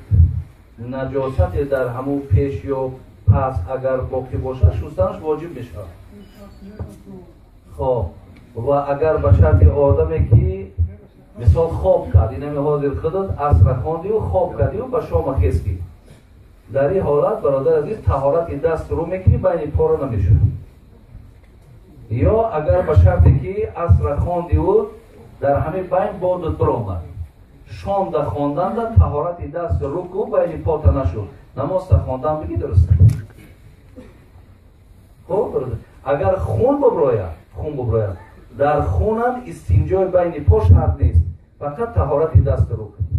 наҷосате дар ҳамун пеш ё пас агар боқӣ бошад, шустанаш воҷиб мешавад. Хоб, ва агар ба шарти одаме ки мисол хоб кард, инами ҳозир худат асра хондию хоб кардию ба шома хестӣ, дар ин ҳолат бародар азиз таҳорати даст рӯ мекунӣ, байни пора намешавад. Ё агар ба шарте ки асра хондиу дар ҳамин байн бодат биромад, шомда хонданда таҳорати даст рӯ ку, байни пота нашуд, намозта хондан бигӣ дуруст. Хоб бародар, агар хун буброяд, дар хунам истинҷои байни по шарт нест, фақат таҳорати даст рӯ кунӣ.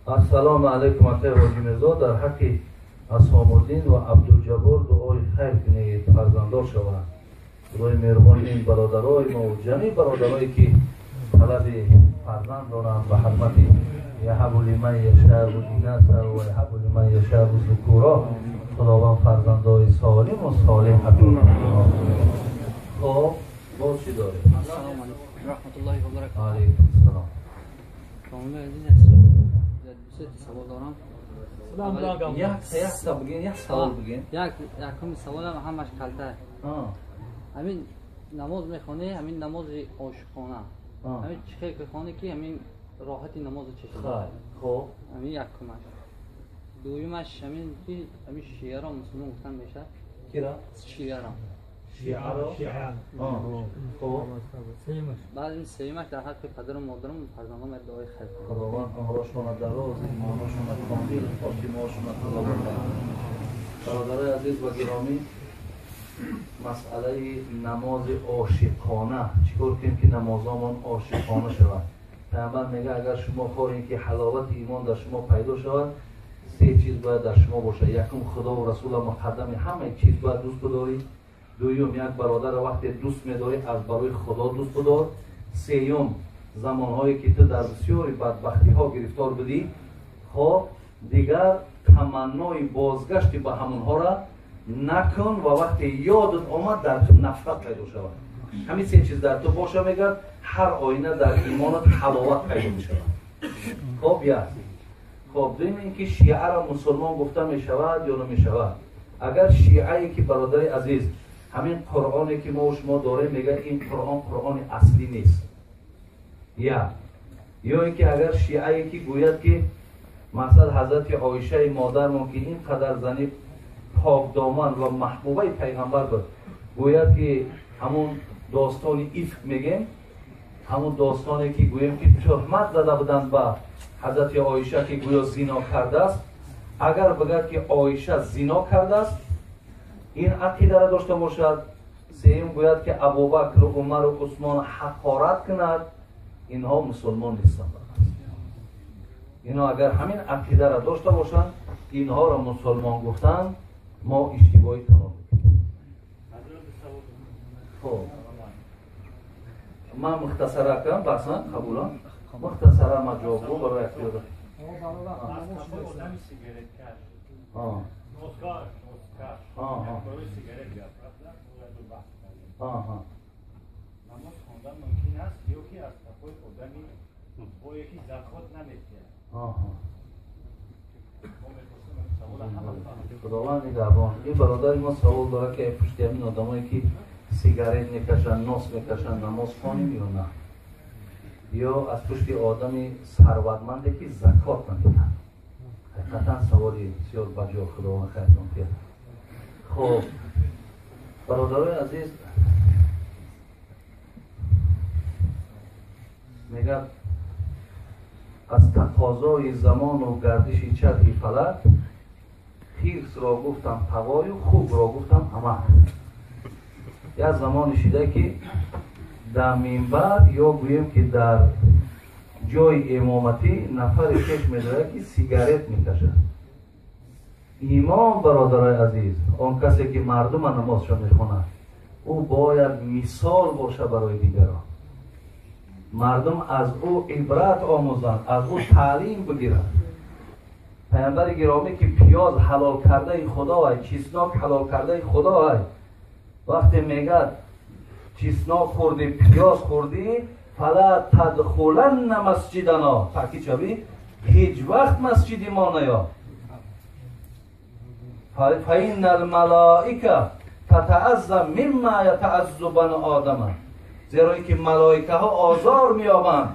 Ассалому алайкум акай Ҳоҷи Мирзо, дар ҳаққи Асҳобуддин ва Абдулҷаббор дуои хайр кунед, фарзанддор шаванд. Худои меҳрубон ин бародарои мо ва ҷамеи бародарое ки талаби фарзанд доранд, ба ҳурмати яҳабу лиман яшау инаса ва яҳабу лиман яшау зукура, Худованд фарзандои солим ва солеҳ ато кунад. Хоб, боз чӣ дорем? Ассалому алайкум ва раҳматуллоҳи ва баракатуҳ. Алайкум салом. Комилан азиз, се савол дорам. Як бигин, як савол бигин. Якум саволам ҳамаш калта. Ҳамин намоз мехонӣ, ҳамин намози ошиқона. Ҳамин чӣ хел ки хонӣ ки ҳамин роҳати намозро чашид. Хоб. Ҳамин якумаш. Дуюмаш ҳамин ки ҳамин шиаро мусулмон гуфтан мешавад. Кира? Шиаро. Шиаро? Хоб. Баъд ин сеюмаш дар ҳаққи падару модарам фарзандон бояд дуои хайр кунанд. Худованд умрашонро дароз, имонашонро комил, хотимаашонро худованд. Бародарои азиз ва гиромӣ, масъалаи намози ошиқона, чӣ кор кунем ки намозомон ошиқона шавад? Пайғамбар мегӯяд агар шумо хоҳед ки ҳаловати имон дар шумо пайдо шавад, се чиз бояд дар шумо бошад. Якум, Худо ва Расула муқаддами ҳамаи чиз бояд дӯст бидорӣ. Дуюм, як бародарро вақте дӯст медорӣ, аз барои Худо дӯст бидор. Сеюм, замонҳое ки ту дар бисёри бадбахтиҳо гирифтор будӣ, хоб, дигар таманнои бозгашти ба ҳамонҳоро накун ва вақте ёдат омад дар ту нафрат пайдо шавад. Ҳамин се чиз дар ту боша, мегӯяд, ҳар оина дар имонат ҳаловат пайдо мешавад. Хоб, як. Хоб, дуюм ин ки шиаро мусулмон гуфта мешавад ё намешавад? Агар шиае ки бародари азиз ҳамин Қуръоне ки мо шумо дорем, мегӯяд ин Қуръон Қуръони аслӣ нест. Як. Ё ин ки агар шиае ки гӯяд ки мақсад ҳазрати Оишаи модармон ки ин қадар зани покдоман ва маҳбубаи пайғамбар буд, гӯяд ки ҳамун достони ифк мегем, ҳамун достоне ки гӯем ки туҳмат зада буданд ба ҳазрати Оиша ки гӯё зино кардааст, агар бигӯяд ки Оиша зино кардааст, ин ақидаро дошта бошад. Сеюм, гӯяд ки Абубакр, Умару Усмон ҳақорат кунад, инҳо мусулмон нестанд. Инҳо агар ҳамин ақидаро дошта бошанд, инҳоро мусулмон гуфтан мо иштибоҳи тамом мекунем. Хоб, ман мухтасара кардам, баъсан қабулам. Мухтасара ман ҷавоб гӯ барои ақида. Намоз хондан мумкин аст ё ки аз қафои одами бое ки закот намедиҳад? Худованд нигаҳбон. Ин бародари мо савол дорад ки пушти ҳамин одамое ки сигарет мекашанд, нос мекашанд, намоз хонем ё на? ё аз пушти одами сарватманде ки закот намедиҳад? Ҳақиқатан саволи бисёр баҷо, Худованд хайртон диҳад. Хоб, бародарои азиз, мегӯяд аз тақозои замону гардиши чархи фалак хирсро гуфтам тағою хубро гуфтам амак. Як замоне шида ки дар минбар ё гӯем ки дар ҷои имоматӣ нафаре пеш медорад ки сигарет мекашад. Имом, бародарои азиз, он касе ки мардума намозшо мехонад, ӯ бояд мисол бошад барои дигарон. Мардум аз ӯ ибрат омӯзанд, аз ӯ таълим бигиранд. Паямбари гиромӣ ки пиёз ҳалол кардаи Худоай, чеснок ҳалол кардаи Худоай, вақте мегӯяд чеснок хӯрдӣ, пиёз хӯрдӣ, фала тадхуланна масҷидано, таъкид шавӣ, ҳеҷ вақт масҷиди мо наё. Фаинна алмалоика татаазза мимма ятааззу бану одама, зеро ин ки малоикаҳо озор меёбанд,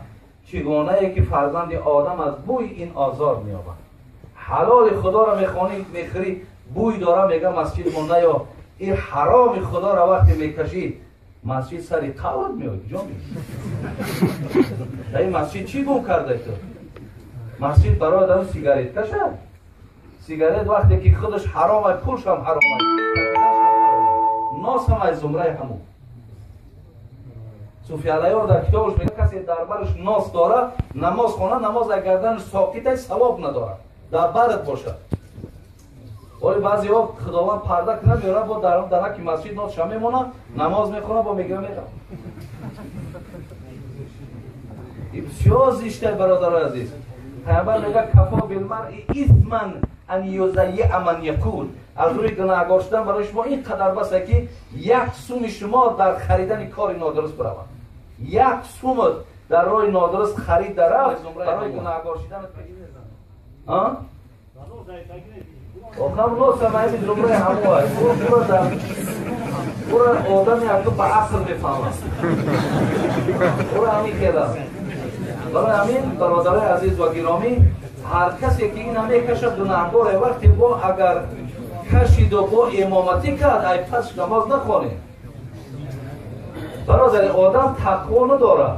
чӣ гунае ки фарзанди одам аз бӯи ин озор меёбанд. Ҳалоли Худоро мехонӣ, мехӯрӣ, бӯй дора, мега масҷид мо наё. Ин ҳароми Худоро вақте мекашӣ, масҷид сари қавр меояд, ҷо меояд. Дар ин масҷид чӣ гум карда ту? Масҷид барои одам сигарет кашад. Сигарет вақте ки худаш ҳаром ай, пулш ҳам ҳаром ай, нос ҳам аз зумраи ҳамон. Суфи Алайёр дар китобаш мегӯяд касе дар бараш нос дорад, намоз хона, намоз аз гарданаш соқит ай, савоб надорад, дар барат бошад. Вале баъзеҳо Худованд парда кунад, меорад, бо дараки масҷид носша мемонад, намоз мехонад, бо мегира меравад. Ин бисёр зишта, бародарои азиз. Паямбар мегӯяд кафо билмаръи исман ан юзаййиа ман якун. Аз рӯи гунаҳгор шудан барои шумо ин қадар басе ки як суми шумо дар харидани кори нодуруст биравад. Як сумат дар роҳи нодуруст харид дарафт барои гунаҳгор шудан. Охам носам ҳамин зумраи ҳамоай. Ура одами аку ба ақл мефаҳмад. Ура ҳамин хела. Барои ҳамин бародарои азиз ва гиромӣ, ҳар касе ки ина мекашад гунаҳгоре. Вақте бо агар кашиду бо имоматӣ кард, ай пас намоз нахонед. Бародари, одам тақво надорад.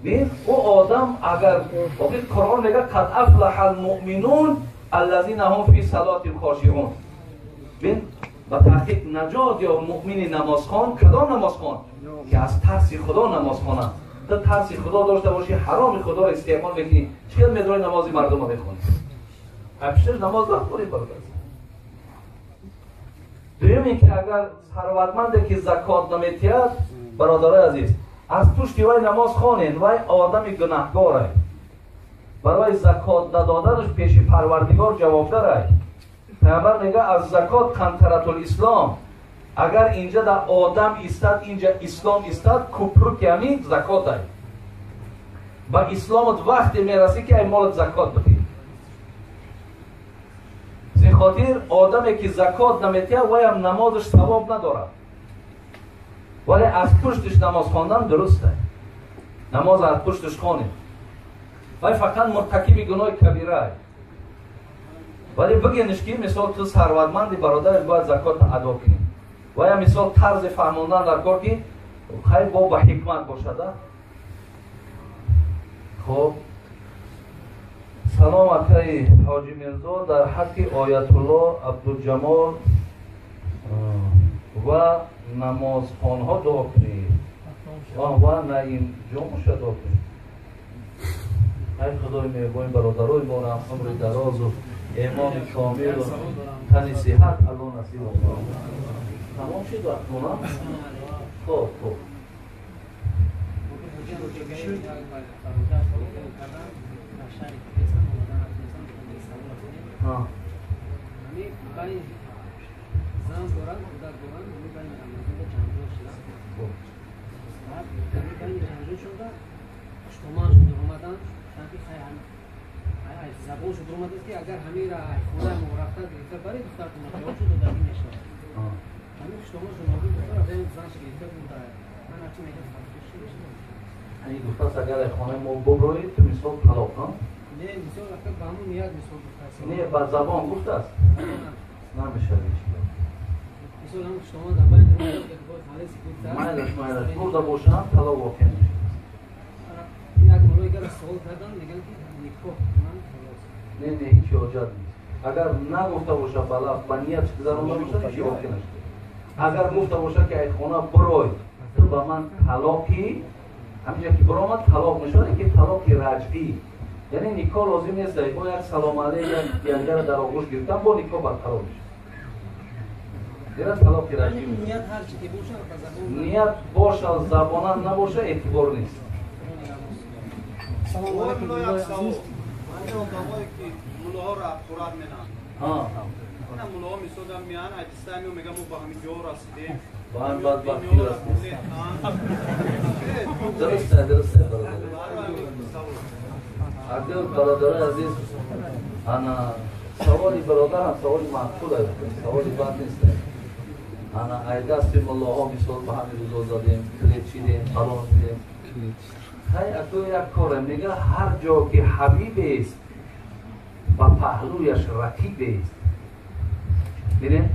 Бин, ӯ одам агар охир Қуръон мегӯяд қад афлаҳа алмуъминун аллазина ҳум фи салотиҳим хошиун. Бин, ба таҳқиқ наҷот ё муъмини намозхон, кадом намозхон? Ки аз тарси Худо намоз хонад. Ту тарси Худо дошта бошӣ, ҳароми Худоро истеъмол мекунӣ, чӣ қадр медонӣ намози мардумро мехонӣ? Ҳамшир намоз нахонӣ, бародар. Дуюм ин ки агар сарватманде ки закот наметиҳад, бародарои азиз, аз пушти вай намоз хонед, вай одами гунаҳгорай. Барои закот надоданаш пеши Парвардигор ҷавобгарай. Паямбар мегӯяд аз закот қантаратул ислом. Агар инҷа дар одам истад, инҷа ислом истад, купрук яъни закотай. Ба исломат вақте мерасӣ ки ай молат закот бидиҳӣ. Зин хотир одаме ки закот наметиҳад, вайам намозаш савоб надорад. Вале аз пуштиш намоз хондан дуруст аст. Намоз аз пуштиш хонед. Вай фақат муртакиби гуноҳи кабира аст. Вале бигӯениш ки мисол ту сарватманди, бародараш бояд закотро адо кунӣ. Вая мисол тарзи фаҳмондан дар кор ки хайр бо ба ҳикмат бошад. Хоб, салом акаи Ҳоҷи Мирзо, дар ҳаққи Оятулло Абдуҷамол ва намозхонҳо дуо кунед ва наимҷомуша дуо кунед. Ай Худои меҳрубони бародарои моро умри дарозу имони комилу тани сиҳат Аллоҳ насиб кунад. Тамом шуд вақтмона? Хоб, хоб. Зан доранд, кӯдак доранд, ҳамин байни рамазонда ҷанҷол шуданд. Баъд ҳамин байни ҷанҷол шуда, хуштоман шуда омаданд, гуфтанд ки хай забон шуда омадааст ки агар ҳаминра хонаи мо рафта гирифта баред, духтартон ҷавоб шуда додагӣ мешавад. Ҳамин хуштоман шуда омада, духтара занша гирифта бурда. Ман ҳарчи мегӯям фатво чӣ мешавад? Ин гуфтааст агар хонаи мо буброӣ ту мисол талоқ, Не, мисол ба ҳамун ният мисол гуфтааст. Не, ба забон гуфтааст. Намешавад ҳеч. Мисол ҳамун шумо дар байни гуфтааст. Майлаш, майлаш, бурда бошам талоқ воқеъ мешавад. Як муллои гара суол кардан, мегӯянд ки никоҳ ман халос. Не, не, ҳеч ҳоҷат нест. Агар нагуфта бошад ба лафз, ба ният гузаронда бошад, ҳеч воқеъ нашуда. Агар гуфта бошад ки ай хона бурой, ту ба ман талоқи, ҳаминҷа ки биромад талоқ мешавад, ки талоқи раҷъӣ. Яъне никоҳ лозим нест, бо як салом алейк якдигарро дар оғӯш гирифтан бо никоҳ барқарор мешавад. Зеро талоқи раҷъӣ ният ҳар чи ки бошад ба забон ният бошад, забонан набошад, эътибор нест. Салом алейкум. Ҳамин одамое ки муллоҳоро ҳақорат менанд. Ина муллоҳо мисолан меянд, айдистаи мегӯянд мо ба ҳамин ҷо расидем. Ба ҳамин бадбахтӣ расидем. Дурусте, дурусте бародар. Агар бародарои азиз, ана саволи бародарам саволи маъқул аст, саволи бад нест. Ана ай дасти муллоҳо мисол ба ҳамин рӯзо задем, клет чидем, фалон шудем. Хай аку як коре мега ҳар ҷо ки ҳабибест ба паҳлӯяш рақибест. Бинед,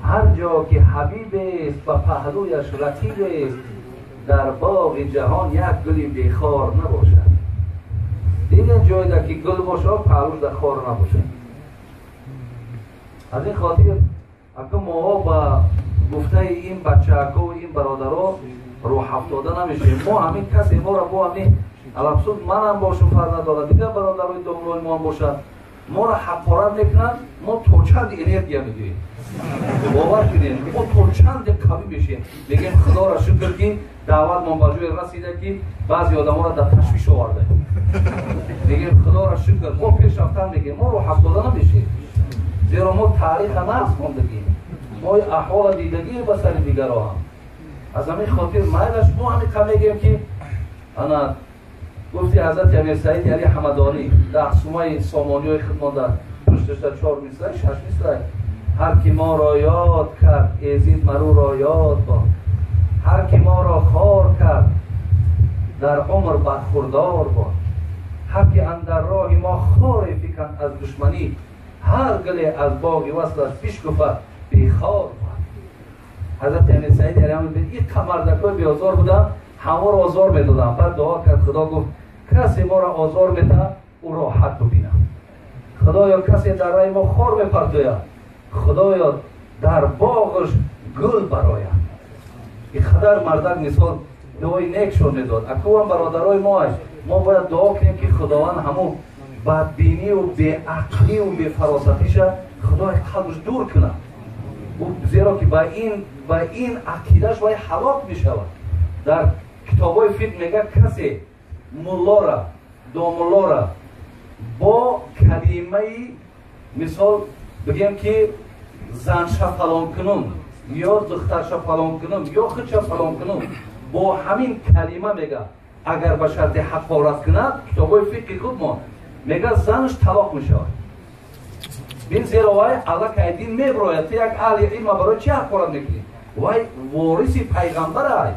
ҳар ҷо ки ҳабибест ба паҳлӯяш рақибест, дар боғи ҷаҳон як гули бехор набошад. Диден ҷойда ки гул бошад, паҳлӯш дар хор набошад. Аз ин хотир аку моҳо ба гуфтаи ин бачаакову ин бародаро рӯҳафтода намешавем. Мо ҳамин касе моро бо ҳамин алабсуд манам бошум фарқ надорад, дигар бародарои домлои моам бошад, моро ҳақорат мекунанд, мо то чанд энергия медиҳем. Бовар кунед, мо то чанде қавӣ мешем. Мегӯем худоро шукр ки даъватмон ба ҷое расида ки баъзе одаморо дар ташвиш оварда. Мегӯем худоро шукр, мо пеш рафтан мегӯем, мо рӯҳафтода намешем. Зеро мо таъриха нағз хондагем, мо аҳвола дидагием ба сари дигаро ҳам. Аз ҳамин хотир майлаш мо ҳамин қа мегӯем ки ана гуфти ҳазрати Амир Саид Али Ҳамадонӣ 10 сумаи сомониҳои худмон дар пушташда 4 мисрай, 6 мисрай. Ҳар ки моро ёд кард, эзид маруро ёд бод. Ҳар ки моро хор кард, дар умр бархурдор бод. Ҳар ки андар роҳи мо хоре фиканд аз душманӣ, ҳар гуле аз боғи васлаш бишкуфад, бехор бод. Ҳазрати Амир Саид Али Ҳамадонӣ ин қамардакҳои беозор буданд, ҳамаро озор медоданд. Баъд дуо кард, Худо гуфт касе моро озор медиҳад, ӯ роҳат бибинад. Худоё касе дар раи мо хор мепартояд, Худоё дар боғаш гул барояд. Ин қадар мардак мисол дуои некшон медод. Акувам бародарои мо аст, мо бояд дуо кунем ки Худованд ҳамун бадбинию беақлию бефаросатиша Худои қалбаш дур кунад. Зеро ки ба ин ақидаш вай ҳалок мешавад. Дар китобҳои фиқҳ мегӯяд касе муллора, домуллора бо калимаи мисол бигем ки занша фалон кунум ё духтарша фалон кунум ё худша фалон кунум, бо ҳамин калима мега агар ба шарти ҳақорат кунад, китобҳои фиқҳи худмон мега занаш талоқ мешавад. Бин зеро вай аллакай дин меброяд. Ту як аҳли илма барои чӣ ҳақорат мекунӣ? Вай вориси пайғамбар ай.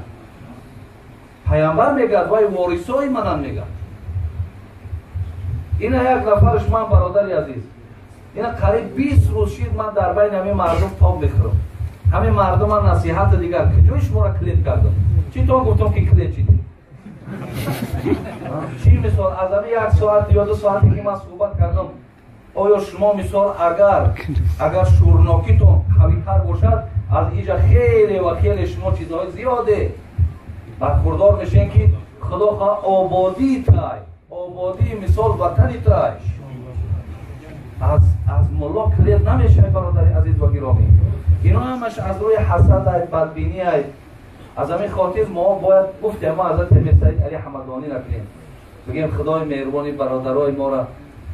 Пайғамбар мегӯяд вай ворисои манам мегӯяд. Ина як нафарш ман бародари азиз, ина қариб 20 рӯз шид ман дар байни ҳамин мардум тоб мехӯрам. Ҳамин мардум ман насиҳати дигар куҷои шуморо клет кардам? Чӣ то гуфтам ки клет чидем? Чӣ мисол аз ҳамин як соат ё 2 соате ки ман суҳбат кардам, оё шумо мисол агар шӯрнокитон қавитар бошад, аз инҷа хеле ва хеле шумо чизҳои зиёде бархурдор мешавед ки Худо хоҳ ободии тай, ободии мисол ватани тай аз мулло клет намешавад бародари азиз ва гиромӣ. Ино ҳамаш аз рӯи ҳасад ай, бадбинӣ ай. Аз ҳамин хотир мо бояд гуфтем мо ҳазрати Амир Саид Али Ҳамадонӣ накунем, бигем Худои меҳрубони бародарои моро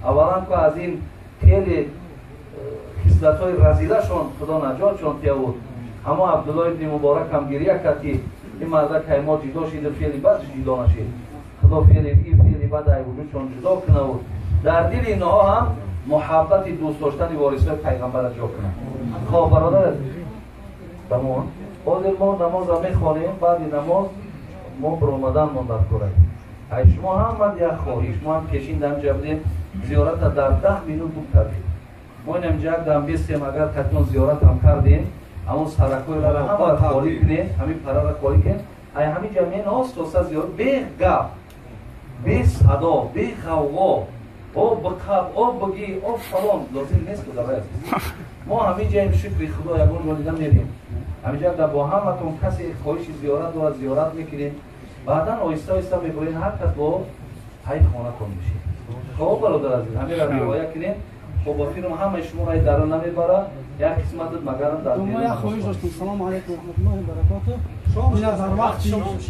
аввалан ку аз ин хеле хислатҳои разилашон Худо наҷотшон диҳад. Ҳамо Абдуллоҳ ибни Муборак ҳам гирия кард ки ин мардак ай мо ҷудо шид, феъли бад ҷудо нашид. Худо феъли ин феъли бад ай вуҷудшон ҷудо кунад. Дар дили инҳо ҳам муҳаббати дӯст доштани ворисҳои пайғамбарро ҷо кунад. Хоб бародар, тамом. Ҳозир мо намозро мехонем, баъди намоз мо баромадан мондар кӯрай. Ай шумо ҳама як хоҳиш, мо ҳам пешин дар ҳамҷа будем, зиёрата дар 10 минут бук кардем. Мо ин ҳамҷа як дам бестем, агар катон зиёрат ҳам кардем, ҳамон саракҳоеро ҳама холӣ кунем, ҳамин параро холӣ кунем. Ай ҳамин ҷа мен остоста зиёрат, бе гап, бе садо, бе ғавғо, об биқаб, об бигӣ, об фалон лозим нест, бародари азиз. Мо ҳамин ҷаем, шукри Худо, ягон ҷо дида мерем. Ҳаминҷа дар бо ҳаматон касе хоҳиши зиёрат дорад, зиёрат мекунем. Баъдан оҳиста оҳиста мебурем, ҳар кас бо ҳайд хонатон мешед. Хоб, бародар азиз, ҳаминро риоя кунем. Хоб, ба фирм ҳамаи шуморо ай дара намебара, як қисматат магарам дар мо як хоҳиш доштем. Салому алайкум раҳматуллоҳи баракоту. Ина дар вақти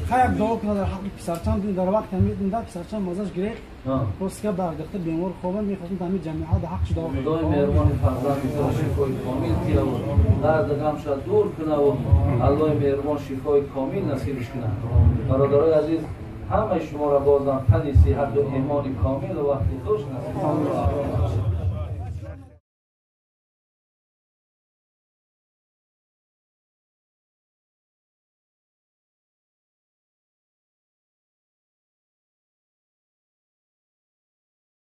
хай як дуо кунад дар ҳаққи писарчам. Дар вақти ҳамин да писарчам мазаш гирифт, ростика бардахта бемор хобан, мехостем ҳамин ҷамиа дар ҳаққш дуо. Худои меҳрубони фарзанди туро шифои комил диҳаву дарду ғамша дур кунаву Аллоҳи меҳрубон шифои комил насибиш кунад. Бародарои азиз, ҳамаи шуморо бозам тани сиҳату имони комилу вақти хуш насиб.